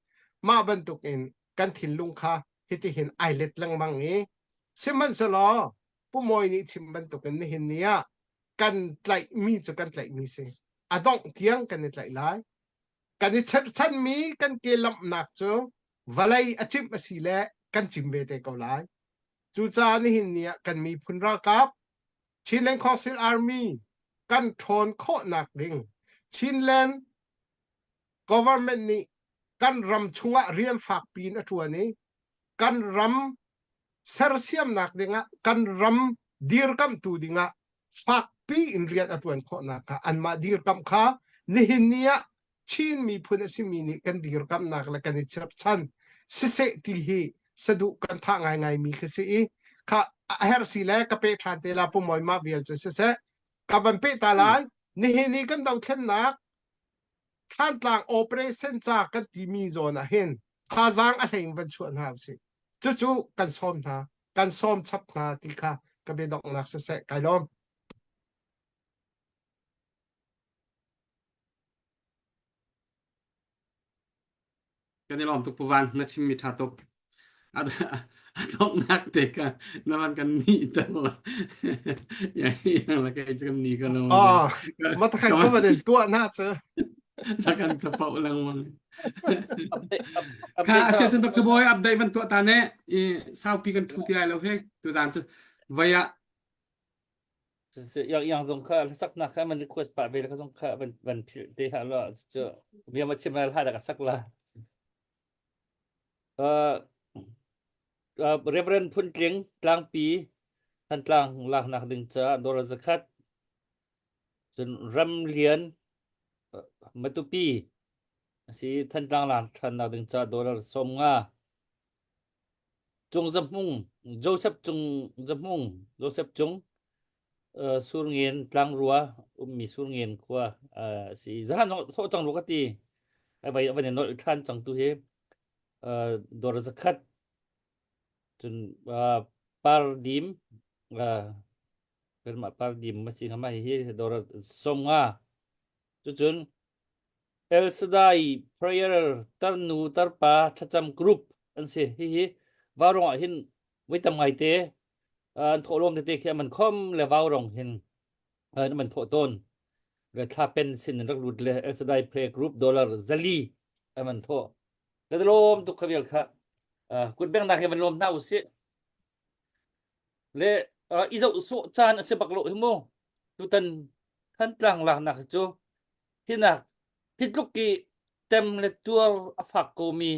mah bantuk in kan thinlung kha hitihin ai let lengmang i sihmanhsehlaw Pu Mawi nih chim bantuk in nihin ni ah kan tlaihmi cu kan tlaihmi si. A dongh tiang kan i tlaih lai. Kan i cherhchanmi kan ke lamhnak cu vawlei a cimh a si le kan cim ve te ko lai. Cucaah nihin ni ah kan miphun ralkap Chinland Council Army kan ṭhawn khawhnak ding Chinland government nih kan ram chungah rian fakpi in a ṭuan i kan ram sersiamnak dingah kan ram dirkamhtu dingah fakpi in rian a ṭuan khawhnak kha anmah dirkamh kha nihin ni ah Chin miphun a simi nih kan dirkamhnak le kan i cherhchan siseh ti hi saduh kan thah ngaingai mi khi si i kha a herh si le ka pe ṭhan te la pumawi mah vial cu siseh ka van peh ta lai nihin ni kan dothlennak Thlantlang operation ca kan timi zawn ah hin thazaang a hlei in van chuah hna usih. Cucu kan sawm hna, kan sawm chap hna ti kha ka biadonghnak siseh kai lawm. Kan i lawm tuk Pu Van, na chimmi ṭha tuk. A a donghnak te ka na van kan ni ter la. Yang la kai kan ni ka lo. Ah, matakhan ko van in tuah na cu. Na kan capo lengmang. Kha asia cun Dr. Boy update van tuah ta ne. I saupi kan thu ti lai lo he. Tu zan cu vaya Yang yang zong kha hlasak nak kha man request pah ve la zong kha van van philh te hlah lo cu bia ma chim la hla da ka sak la. Uh, uh, Reverend Phun Tling Tlangpi Thantlang laknak ding ca dollar zakhat cun Ramlian uh, Matupi si Thantlang lak thannak ding ca dollar 50 Cung Za Hmung, Joseph Cung Za Hmung, Joseph Cung, uh, Surngen tlangrua ummi Surngen khua uh, si zahan so cang ru ka ti. Ai vai van nol than cang tu hi uh, dor zakhat cun uh, par dim uh, kanmah par dim ma si ngama hi hi dor somnga cucun El Shaddai Prayer tarnu tarpa thlacam group an si. Hihi vaurong ah hin voi tam ngaite an thawhlawm tete khi an khom le vaurong hin an man thawh tawn. Le thla pen sin in rak lut le El Shaddai Prayer Group dollar zali an man thawh. Le lawm tuk kha vial kha kut beng nak hi van lawm hna usih. Le i zoh sawh caan a si bak lo hi mu. Tutan Thantlang laknak hi cu hinak hi tluk i tem le tuar a fak komi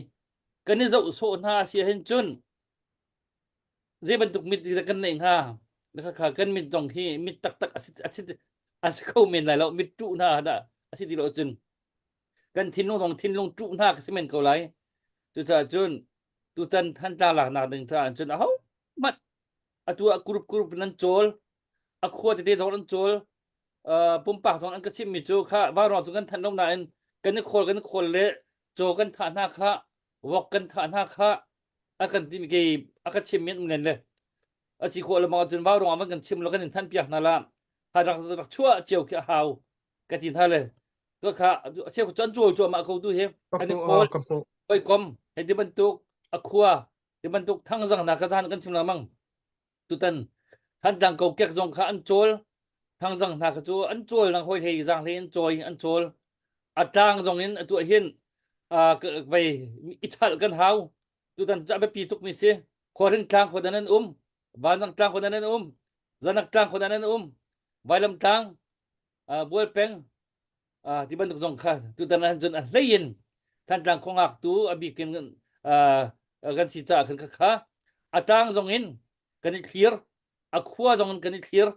kan i zoh sawh hna a si ahhin cun zei bantuk mit dah kan neih hnga khakha kan mit zong hi mit taktak a si a si a si kho men lai lo mit ṭuh hna dah a si ti lo cun kan thinlung zong thinlung ṭuh hna ka si men ko lai cucaah cun tutan Thantlang laknak ding caah cun aho hmanh atu ah group group nan cawl a khua tete zong an cawl pumpak zong an ka chimmi cu kha vauruang cu kan thanh lo nain kan i khawl kan i khawl le caw kan thah hna kha vok kan thah hna kha a kan timi kei a ka chimmi an um len le a si khawh lengmang ahcun vauruang ah van kan chim lo kan in thanh piak hna la ha rak rak chuah cio khi a hau ka ti hna le ka kha a cheu cu an cawl cuahmah ko tu hi an i khawl hawikom hei ti bantuk a khua ti bantuk thangzang hna kha zan kan chim lengmang tutan Thantlang kokek zong kha an cawl thangzang hna kha cu an cawl nang hoi hlei zang hlei an cawi an cawl a tlang zong in atu hin vei i chalh kan hau tutan cu a biapi tuk mi si khuahring tlang khua dan an um vanzang tlang khua dan an um zanak tlang khua dan an um vailam tlang bual peng ti bantuk zong kha tutan ah cun a hlei in Thantlang khuangak tu a bik in kan si caah khan kha a tlang zong in kan i thlir a khua zong in kan i thlir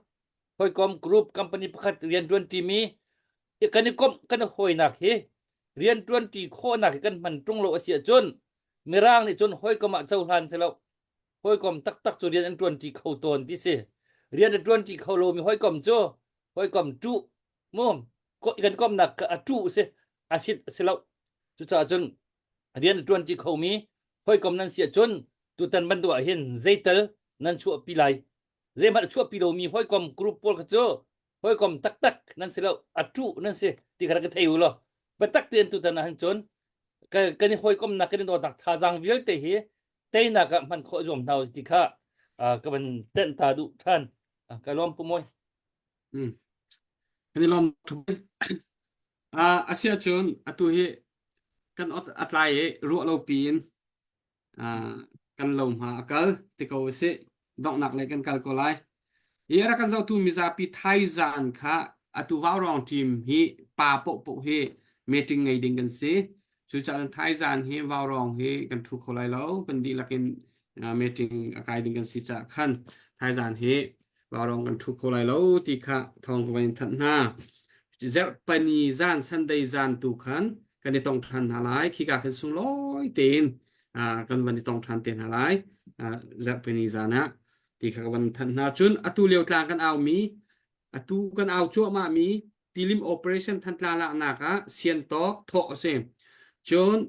hawikom group company pakhat rianṭuan ṭimi kan i komh kan i hawinak hi rianṭuan ṭi khawhnak hi kan hman ṭung lo a si ahcun mirang nih cun hawikom ah cohlan si lo hawikom taktak cu rian an ṭuan ṭi kho tawn ti si rian a ṭuan ṭi kho lomi hawikom cu hawikom ṭuh mu kan komnak a ṭuh si a sit a si lo cucaah cun rian a ṭuanṭi khomi hawikom nan si ahcun tutan bantuk ah hin zeital nan chuahpi lai zeihmanh a chuahpi lomi hawikom group pawl kha cu hawikom. Hawikom taktak nan si lo, a ṭuh nan si ti kha ka thei u law. Biatak tein tutan ah hin cun kan i hawikomnak kan i dawtnak thazaang vialte hi teinak ah hman khawh zuam hna u ti kha ka van tenh ta duh ṭhan. Ka lawm pu Mawi. Mm. Kan i lawm Uh, a si ahcun atu hi kan ot a tlai i ruah lo piin uh, kan lo hma a kal ti ko usih. Donghnak lei kan kal ko lai. Hi a rak kan zohtu mizapi thaizan kha atu vaurawng team hi pa pohpoh hi meeting ngei ding kan si. Cucaah thaizan hi vaurawng hi kan thu kho lai lo. Kan dihlak in uh, meeting a kai ding kan si caah khan thaizan hi vaurawng kan thu kho lai lo ti kha thawng ka van in thanh hna. Zarhpani zan Sunday zan tu khan kan i tong ṭhan hna lai. Khika khan sunglawi tein uh, kan van i tong ṭhan te hna lai. Uh, zarhpini zan ah ti kha ka van thanh hna. Cun atu lio tlang kan aumi atu kan au cuahmah mi tilim operation Thantlang laknak ah siantawk thawh a si. Cun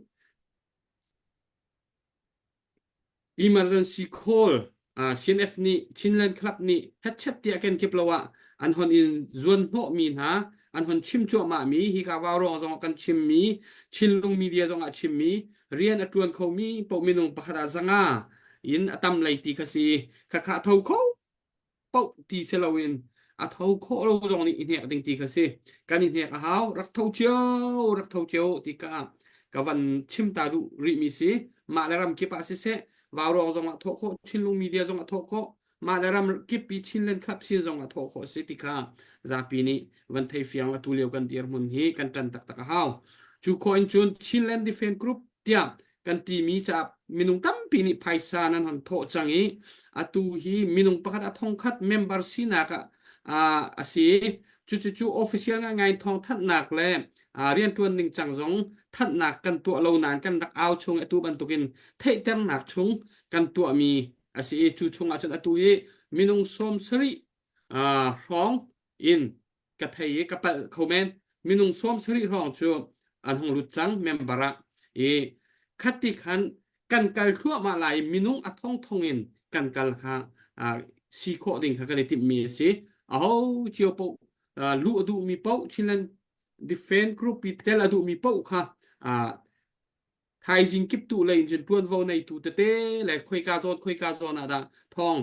Emergency call uh, CNF nih Chinland Club nih hetchet tiah kenkip lo ah an hon in zuan hnawh mi hna an hon chim cuahmah mi hika vaurawng zong ah kan chim mi Chinlung media zong ah chim mi rian a tuan kho mi poh minung pakhat ah zanga in a tam lei ti kha si khakha tho kho paoh ti si loin a tho khawh lo zong nih i hnek ding ti kha si kan i hnek a hau rak tho cio rak tho cio ti ka ka van chim ta duh rih mi si mah le ram kip ah siseh vaurawng zong ah thawh khawh Chinlung media zong ah thawh khawh mah le ram kip i Chinland Club sin zong ah thawh khawh si ti kha zapi nih van thei fiang la tu lio kan dirhmun hi kan ṭan taktak a hau cu khawh in cun Chinland Defense Group tiah kan timi caah minung tampi nih phaisa nan hon thawh cang i atu hi minung pakhat a thongkhat member sinak ah a si cucu official ngaingai thawng thanhnak le rianṭuan ning cang zong thanhnak kan tuah lo nain kan rak au chung atu bantukin theihternak chung kan tuahmi a si i cu chung ah cun atu hi minung 70 hrawng in ka thei i ka palh kho men minung 70 hrawng cu an hung lut cang member ah i khati khan kan kal thluahmah lai minung a thong thong in kan kal kha si khawh ding kha kan i timhmi a si aho cio paoh luh a duhmi paoh Chinland Defense Group i tel a duhmi paoh kha Thaizing kiptuh lei in cun ṭuanvo neitu tete le khoika zawn khoika zawn ah dah thawng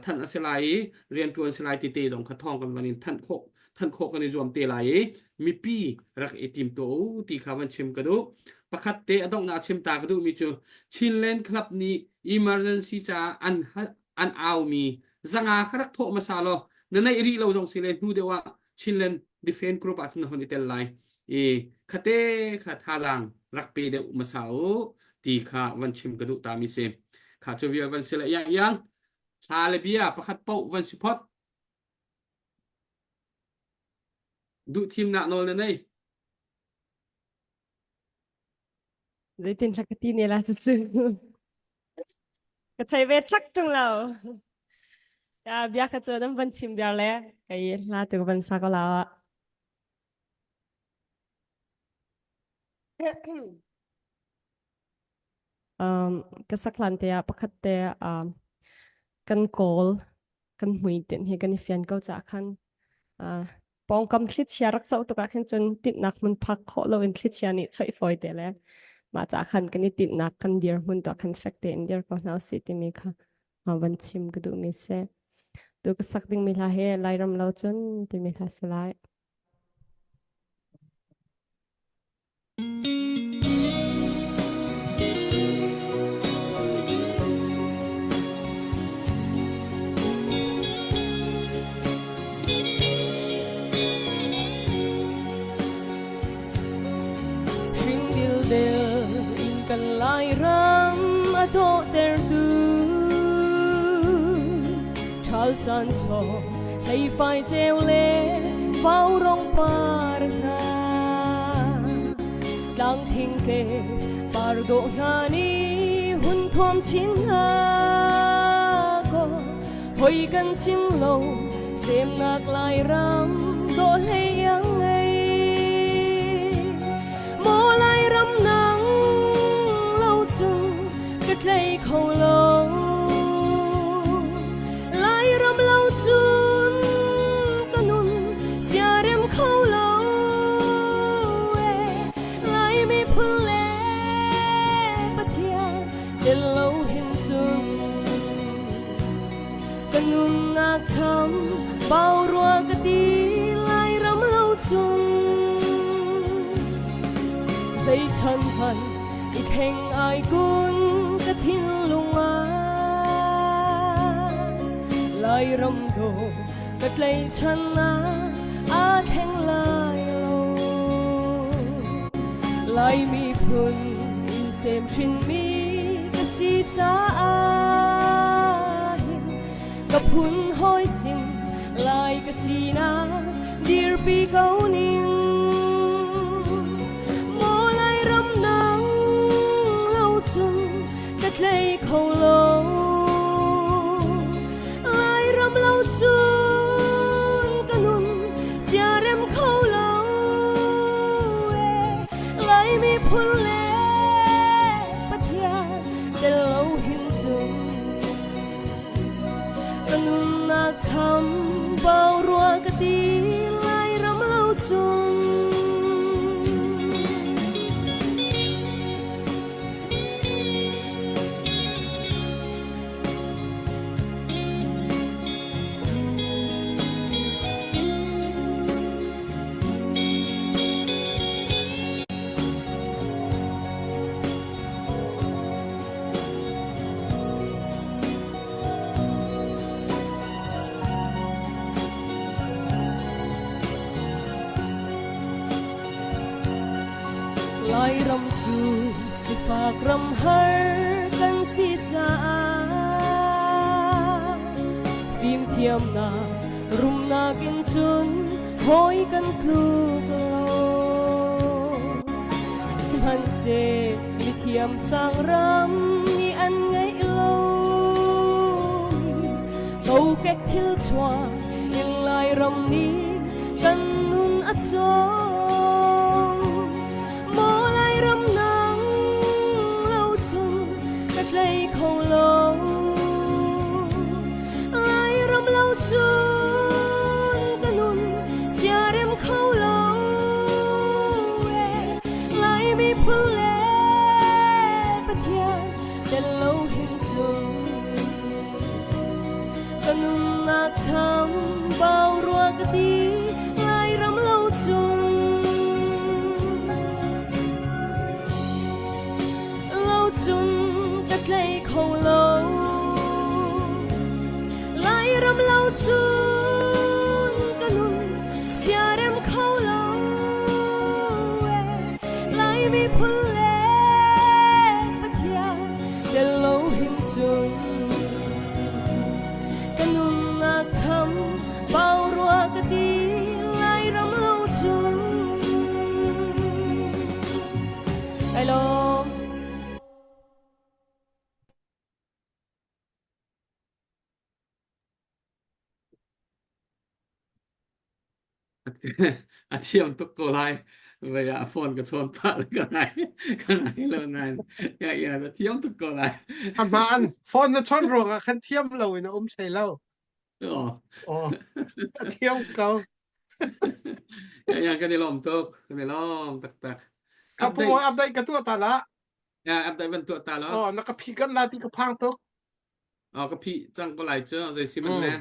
thanh a si lai i rianṭuan si lai tete zong kha thawng kan van in thanh khawh thanh khawh kan i zuam te lai i mipi rak i tim tuah u ti kha van chim ka duh. Pakhat te a donghnak chim ta ka duhmi cu Chinland Club nih emergency caah an an aumi zanga kha rak thawh hmasa law na neih rih lo zong si le hnu deuh ah Chinland Defense Group ah cun na hon i tel lai. I khate kha thazaang rak pe deuh hmasa u ti kha van chim ka duh ta mi si. Kha cu vial van si le yang yang hla le bia pakhat paoh van si phot. Duh thimnak nawl na nei. Zeitin thla ka ti ne la cucu. Ka thei ve ṭhak ṭung lo. Ya bia kha cu nan van chim biar le kai hla tu ka van sa ko la. Um, ka sak hlan te ah pakhat te um, kan kawl kan hmuitinh hi kan i fian ko caah khan uh, pawngkam thlichia rak zoh tuk ah khin cun tinhnak hmun phak khawh loin thlichia nih choih fawi te le mah caah khan kan i tinhnak kan dirhmun tuah khan fek tein dir ko hna usih timi kha uh, van chim ka duhmi si. Tu ka sak dingmi hla hi Lairam lo cun timi hla si lai. Hringdildel in kan Lairam a dawhtertu ṭhal caan chaw hlei ceu le vaurong par hna tlang thing ke par dawh hna nih hun thuam chin hna kaw hoi kan chim lo semnak Lairam dawh hlei iang ngei maw Lairam nang lo cung ka tlei kho lo Lairam lo cun ka nun. Ka nunnak cham bau rua ka ti lai ram lo chung. Zei chan hmanh i thleng ai kun ka thinlung ah Lairam dawh ka tlaihchan ah aa thleng lai lo. Lai miphun in sem hrinmi ka si caah hin ka phun hawi sin lai ka sinak dirpi ko ning. Maw Lairam nang lo cun ka tlei kho lo. Lairam lo cun ka nun siarem kho lo e. Laimi phun le Pathian tel lo hin cun ka nunnak cham bau rua ka ti Lairam lo cun. Lairam cu sifak ram har kan si caah fimthiamnak rumnak in cun hawi kan tluk lo. Sihmanhseh mithiam sang ram nih an ngeih lo kokek thil chuah in Lairam nih kan nun a cawm. Maw Lairam nang lo cun ka tlei kho lo. Lairam lo cun ka nun siarem kho lo. Laimi phun le Pathian tel lo hin cun ka nunnak cham bau rua ka ti Lairam lo cun lo cun ka tlei kho lo Lairam lo cun ka nun siarem kho lo Laimi phun le Pathian tel lo hin cun ka nunnak cham pau rua ka ti Lairam lo cun Ai lawm. A thiam tuk ko lai. Vei ah phone ka chawn pah le ka ngai ka ngai lo nain ya ya a thiam tuk ko lai. A hmaan. Phone na chawnh ruangah khan thiam lo in a um hlei lo. Oh. Oh, a thiam ko. Ya ya kan i lawm tuk. Kan i lawm taktak. Ka pu Update update ka tuah ta la. ya update ban tuah ta lo. Oh, na ka phi kan la ti ka phang tuk. Oh, ka phi cang ko lai cu zei si man Mm. le.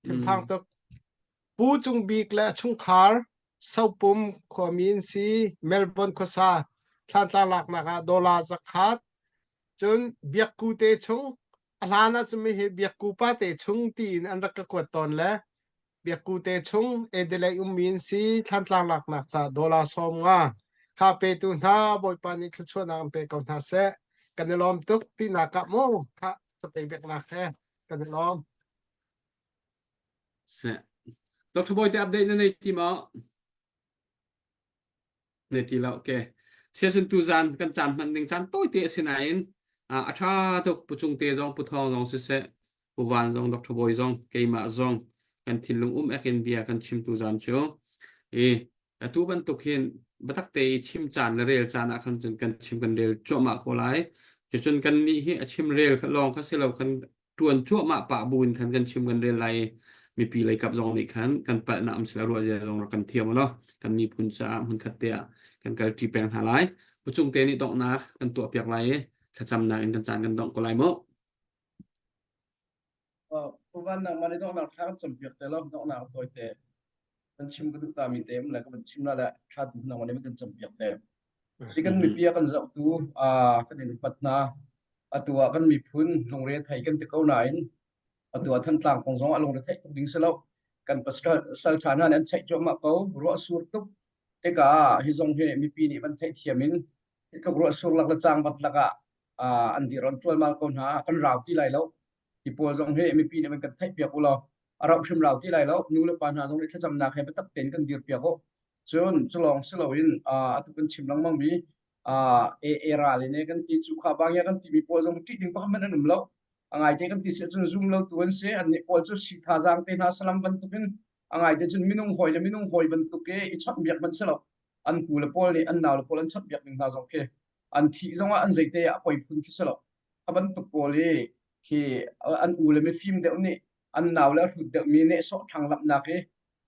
Thinphang tuk. Pu Cung Bik le a chungkhar Sopum khuami an si. Melbourne khuasa Thlantlang laknak ah dollar zakhat. Cun Biakku te chung a hlan ah cun hi Biakku pa te chung tiin an rak ka kuat tawn le Biakku te chung Adelaide ummi an si. Thlantlang laknak ca dollar 50 kha petu hna Bawipa nih thluachuahnak an pe ko hna seh. Kan i lawm tuk tinak ah mu kha capei biaknak he kan i lawm. Seh. Dr. Bawi te update na nei ti maw? Nei ti lo. Okay. Siasun tu zan kan caan hman ding caan tawi te a si nain a tha tuk pu cung te zong pu thawng zong siseh pu van zong Dr. Bawi zong keimah zong kan thinlung um ek in bia kan chim tu zan cu i atu bantuk hin biatak te i chim caan le rel caan ah khan cun kan chim kan rel cuahmah ko lai cucun kan nih hi a chim rel lawng kha si lo kan ṭuan cuahmah pah buin khan kan chim kan rel lai i mipi lei kap zong nih khan kan palhnak um sila ruah zia zong rak kan thiam law kan miphun caah hmunkhat te ah kan kalṭi peng hna lai. Pucung te nih donghnak kan tuah piak lai i thlacamnak in kan caan kan dongh ko lai mu. Pu Van nangmah nih donghnak thla kan campiak te lo donghnak tawi te kan chim ka duh ta mi te um le ka van chim la le thla tu nangmah nih kan campiak te. Hi kan mipi a kan zohtu kan in upat hna. Atu ah kan miphun lungre thei kan ti ko nain atu ah Thantlang kong zong ah lungre theih tuk ding si lo. Kan pasal ṭha hna nih an cheih cuahmah ko. Ruah sur tuk tikah hi zong hi mipi nih van theihthiam in hi tluk ruah sur lak le cang bat lakah an dir on ṭualmal ko hna. Kan rau ti lai lo. Hi pawl zong hi mipi nih van kan theihpiak u law a rauh hrim rau ti lai lo. Nu le pa hna zong nih thlacamnak he biatak tein kan dirpiak u. Cun culawng si loin atu kan chim lengmang mi AA ral in kan ti cu kha bang ya kan timi pawl zong ṭih ding pakhat hmanh an um lo. A ngaite kan ti si cun zum lo tu an si. Annih pawl cu si thazaang te hna salam bantukin a ngaite cun minung hawi le minung hawi bantuk i i chawnhbiak hmanh si lo. An pu le pawl nih an nau le pawl an chawnhbiak ning hna zong khi an thih zongah an zeite ah a poi phun khi si lo. A bantuk pawl i khi an u le mifim deuh nih an nau le a hrut deuhmi nehsawh thlanglamhnak i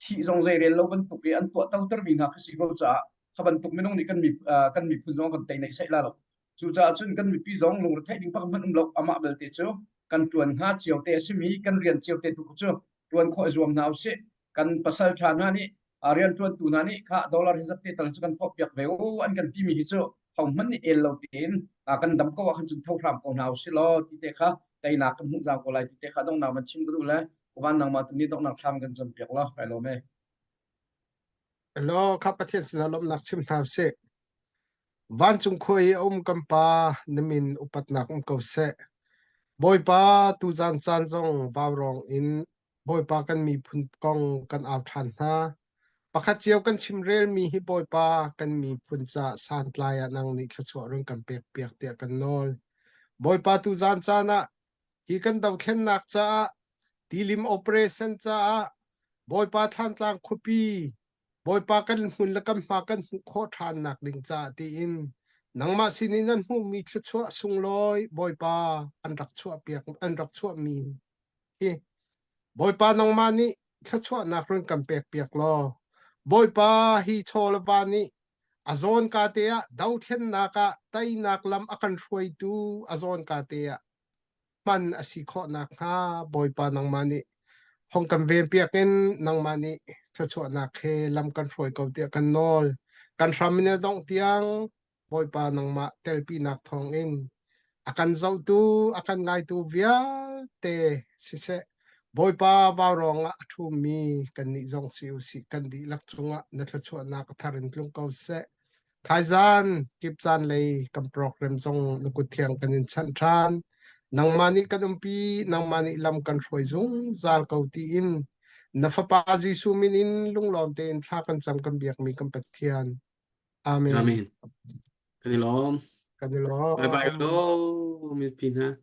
thih zong zeirel lo bantuk i an tuahtotermi hna kha si ko caah kha bantuk minung nih kan mi kan miphun zong kan tei neih saih la lo. Cucaah cun kan mipi zong lungretheih ding pakhat hmanh um lo. Amah belte cu kan ṭuan hnga cio te a simi kan rian cio te tu cu ṭuan khawh i zuam hna usih. Kan pasal ṭha hna nih rianṭuantu hna nih kha dollar hi zat te tal cu kan thawhpiak ve u an kan timi hi cu hohmanh nih el lo tein kan dam ko ah khan cun tho hram ko hna usih law ti te kha teinak kan hmuh zau ko lai ti te kha donghnak van chim ka duh le van nangmah tu nih donghnak thlam kan campiak law kai lawm e. Hello, kha Pathian sinah lawmhnak chim hna usih. Vancung khua i a um kan Pa, na min upatnak um ko seh. Bawipa, tuzan caan zong vaurawng in Bawipa kan miphun kong kan au ṭhan hna. Pakhat cio kan chimrelmi hi Bawipa kan miphun caah santlai ah nang nih thluachuah run kan pekpiak tiah kan nawl. Bawipa tuzan caan ah hi kan dothlennak caah tilim operation caah Bawipa Thlantlang khuapi Bawipa kan hmun le kan hma kan hmuh khawh ṭhannak ding caah tiin nangmah sinin an hmuhmi thluachuah sunglawi Bawipa an rak chuahpiak an rak chuahmi hi Bawipa nangmah nih thluachuahnak run kan pekpiak law Bawipa hi chaw le va nih a zawnka te ah dothlennak ah teinak lam a kan hruaitu a zawnka te ah hman a si khawh nakhnga Bawipa nangmah nih hong kan venpiak in nangmah nih thluachuahnak he lam kan hruai ko tiah kan nawl. Kan hram in a dongh tiang Bawipa nangmah telpinak thawngin a kan zohtu a kan ngaitu vialte siseh Bawipa vaurawng ah a ṭhumi kannih zong si usih kan dihlak cungah na thluachuahnak a thar in tlung ko seh. Thaizan kipcaan lei kan program zong na kut thiang kan in chanh ṭhan. Nangmah nih kan umpi, nangmah nih lam kan hruai zungzal ko tiin na Fapa Jesuh min in lunglawm tein thla kan cam kan biakmi kan Pathian. Amen. Amen. Kan i lawm. Kan i lawm. Bye bye lo mipi hna.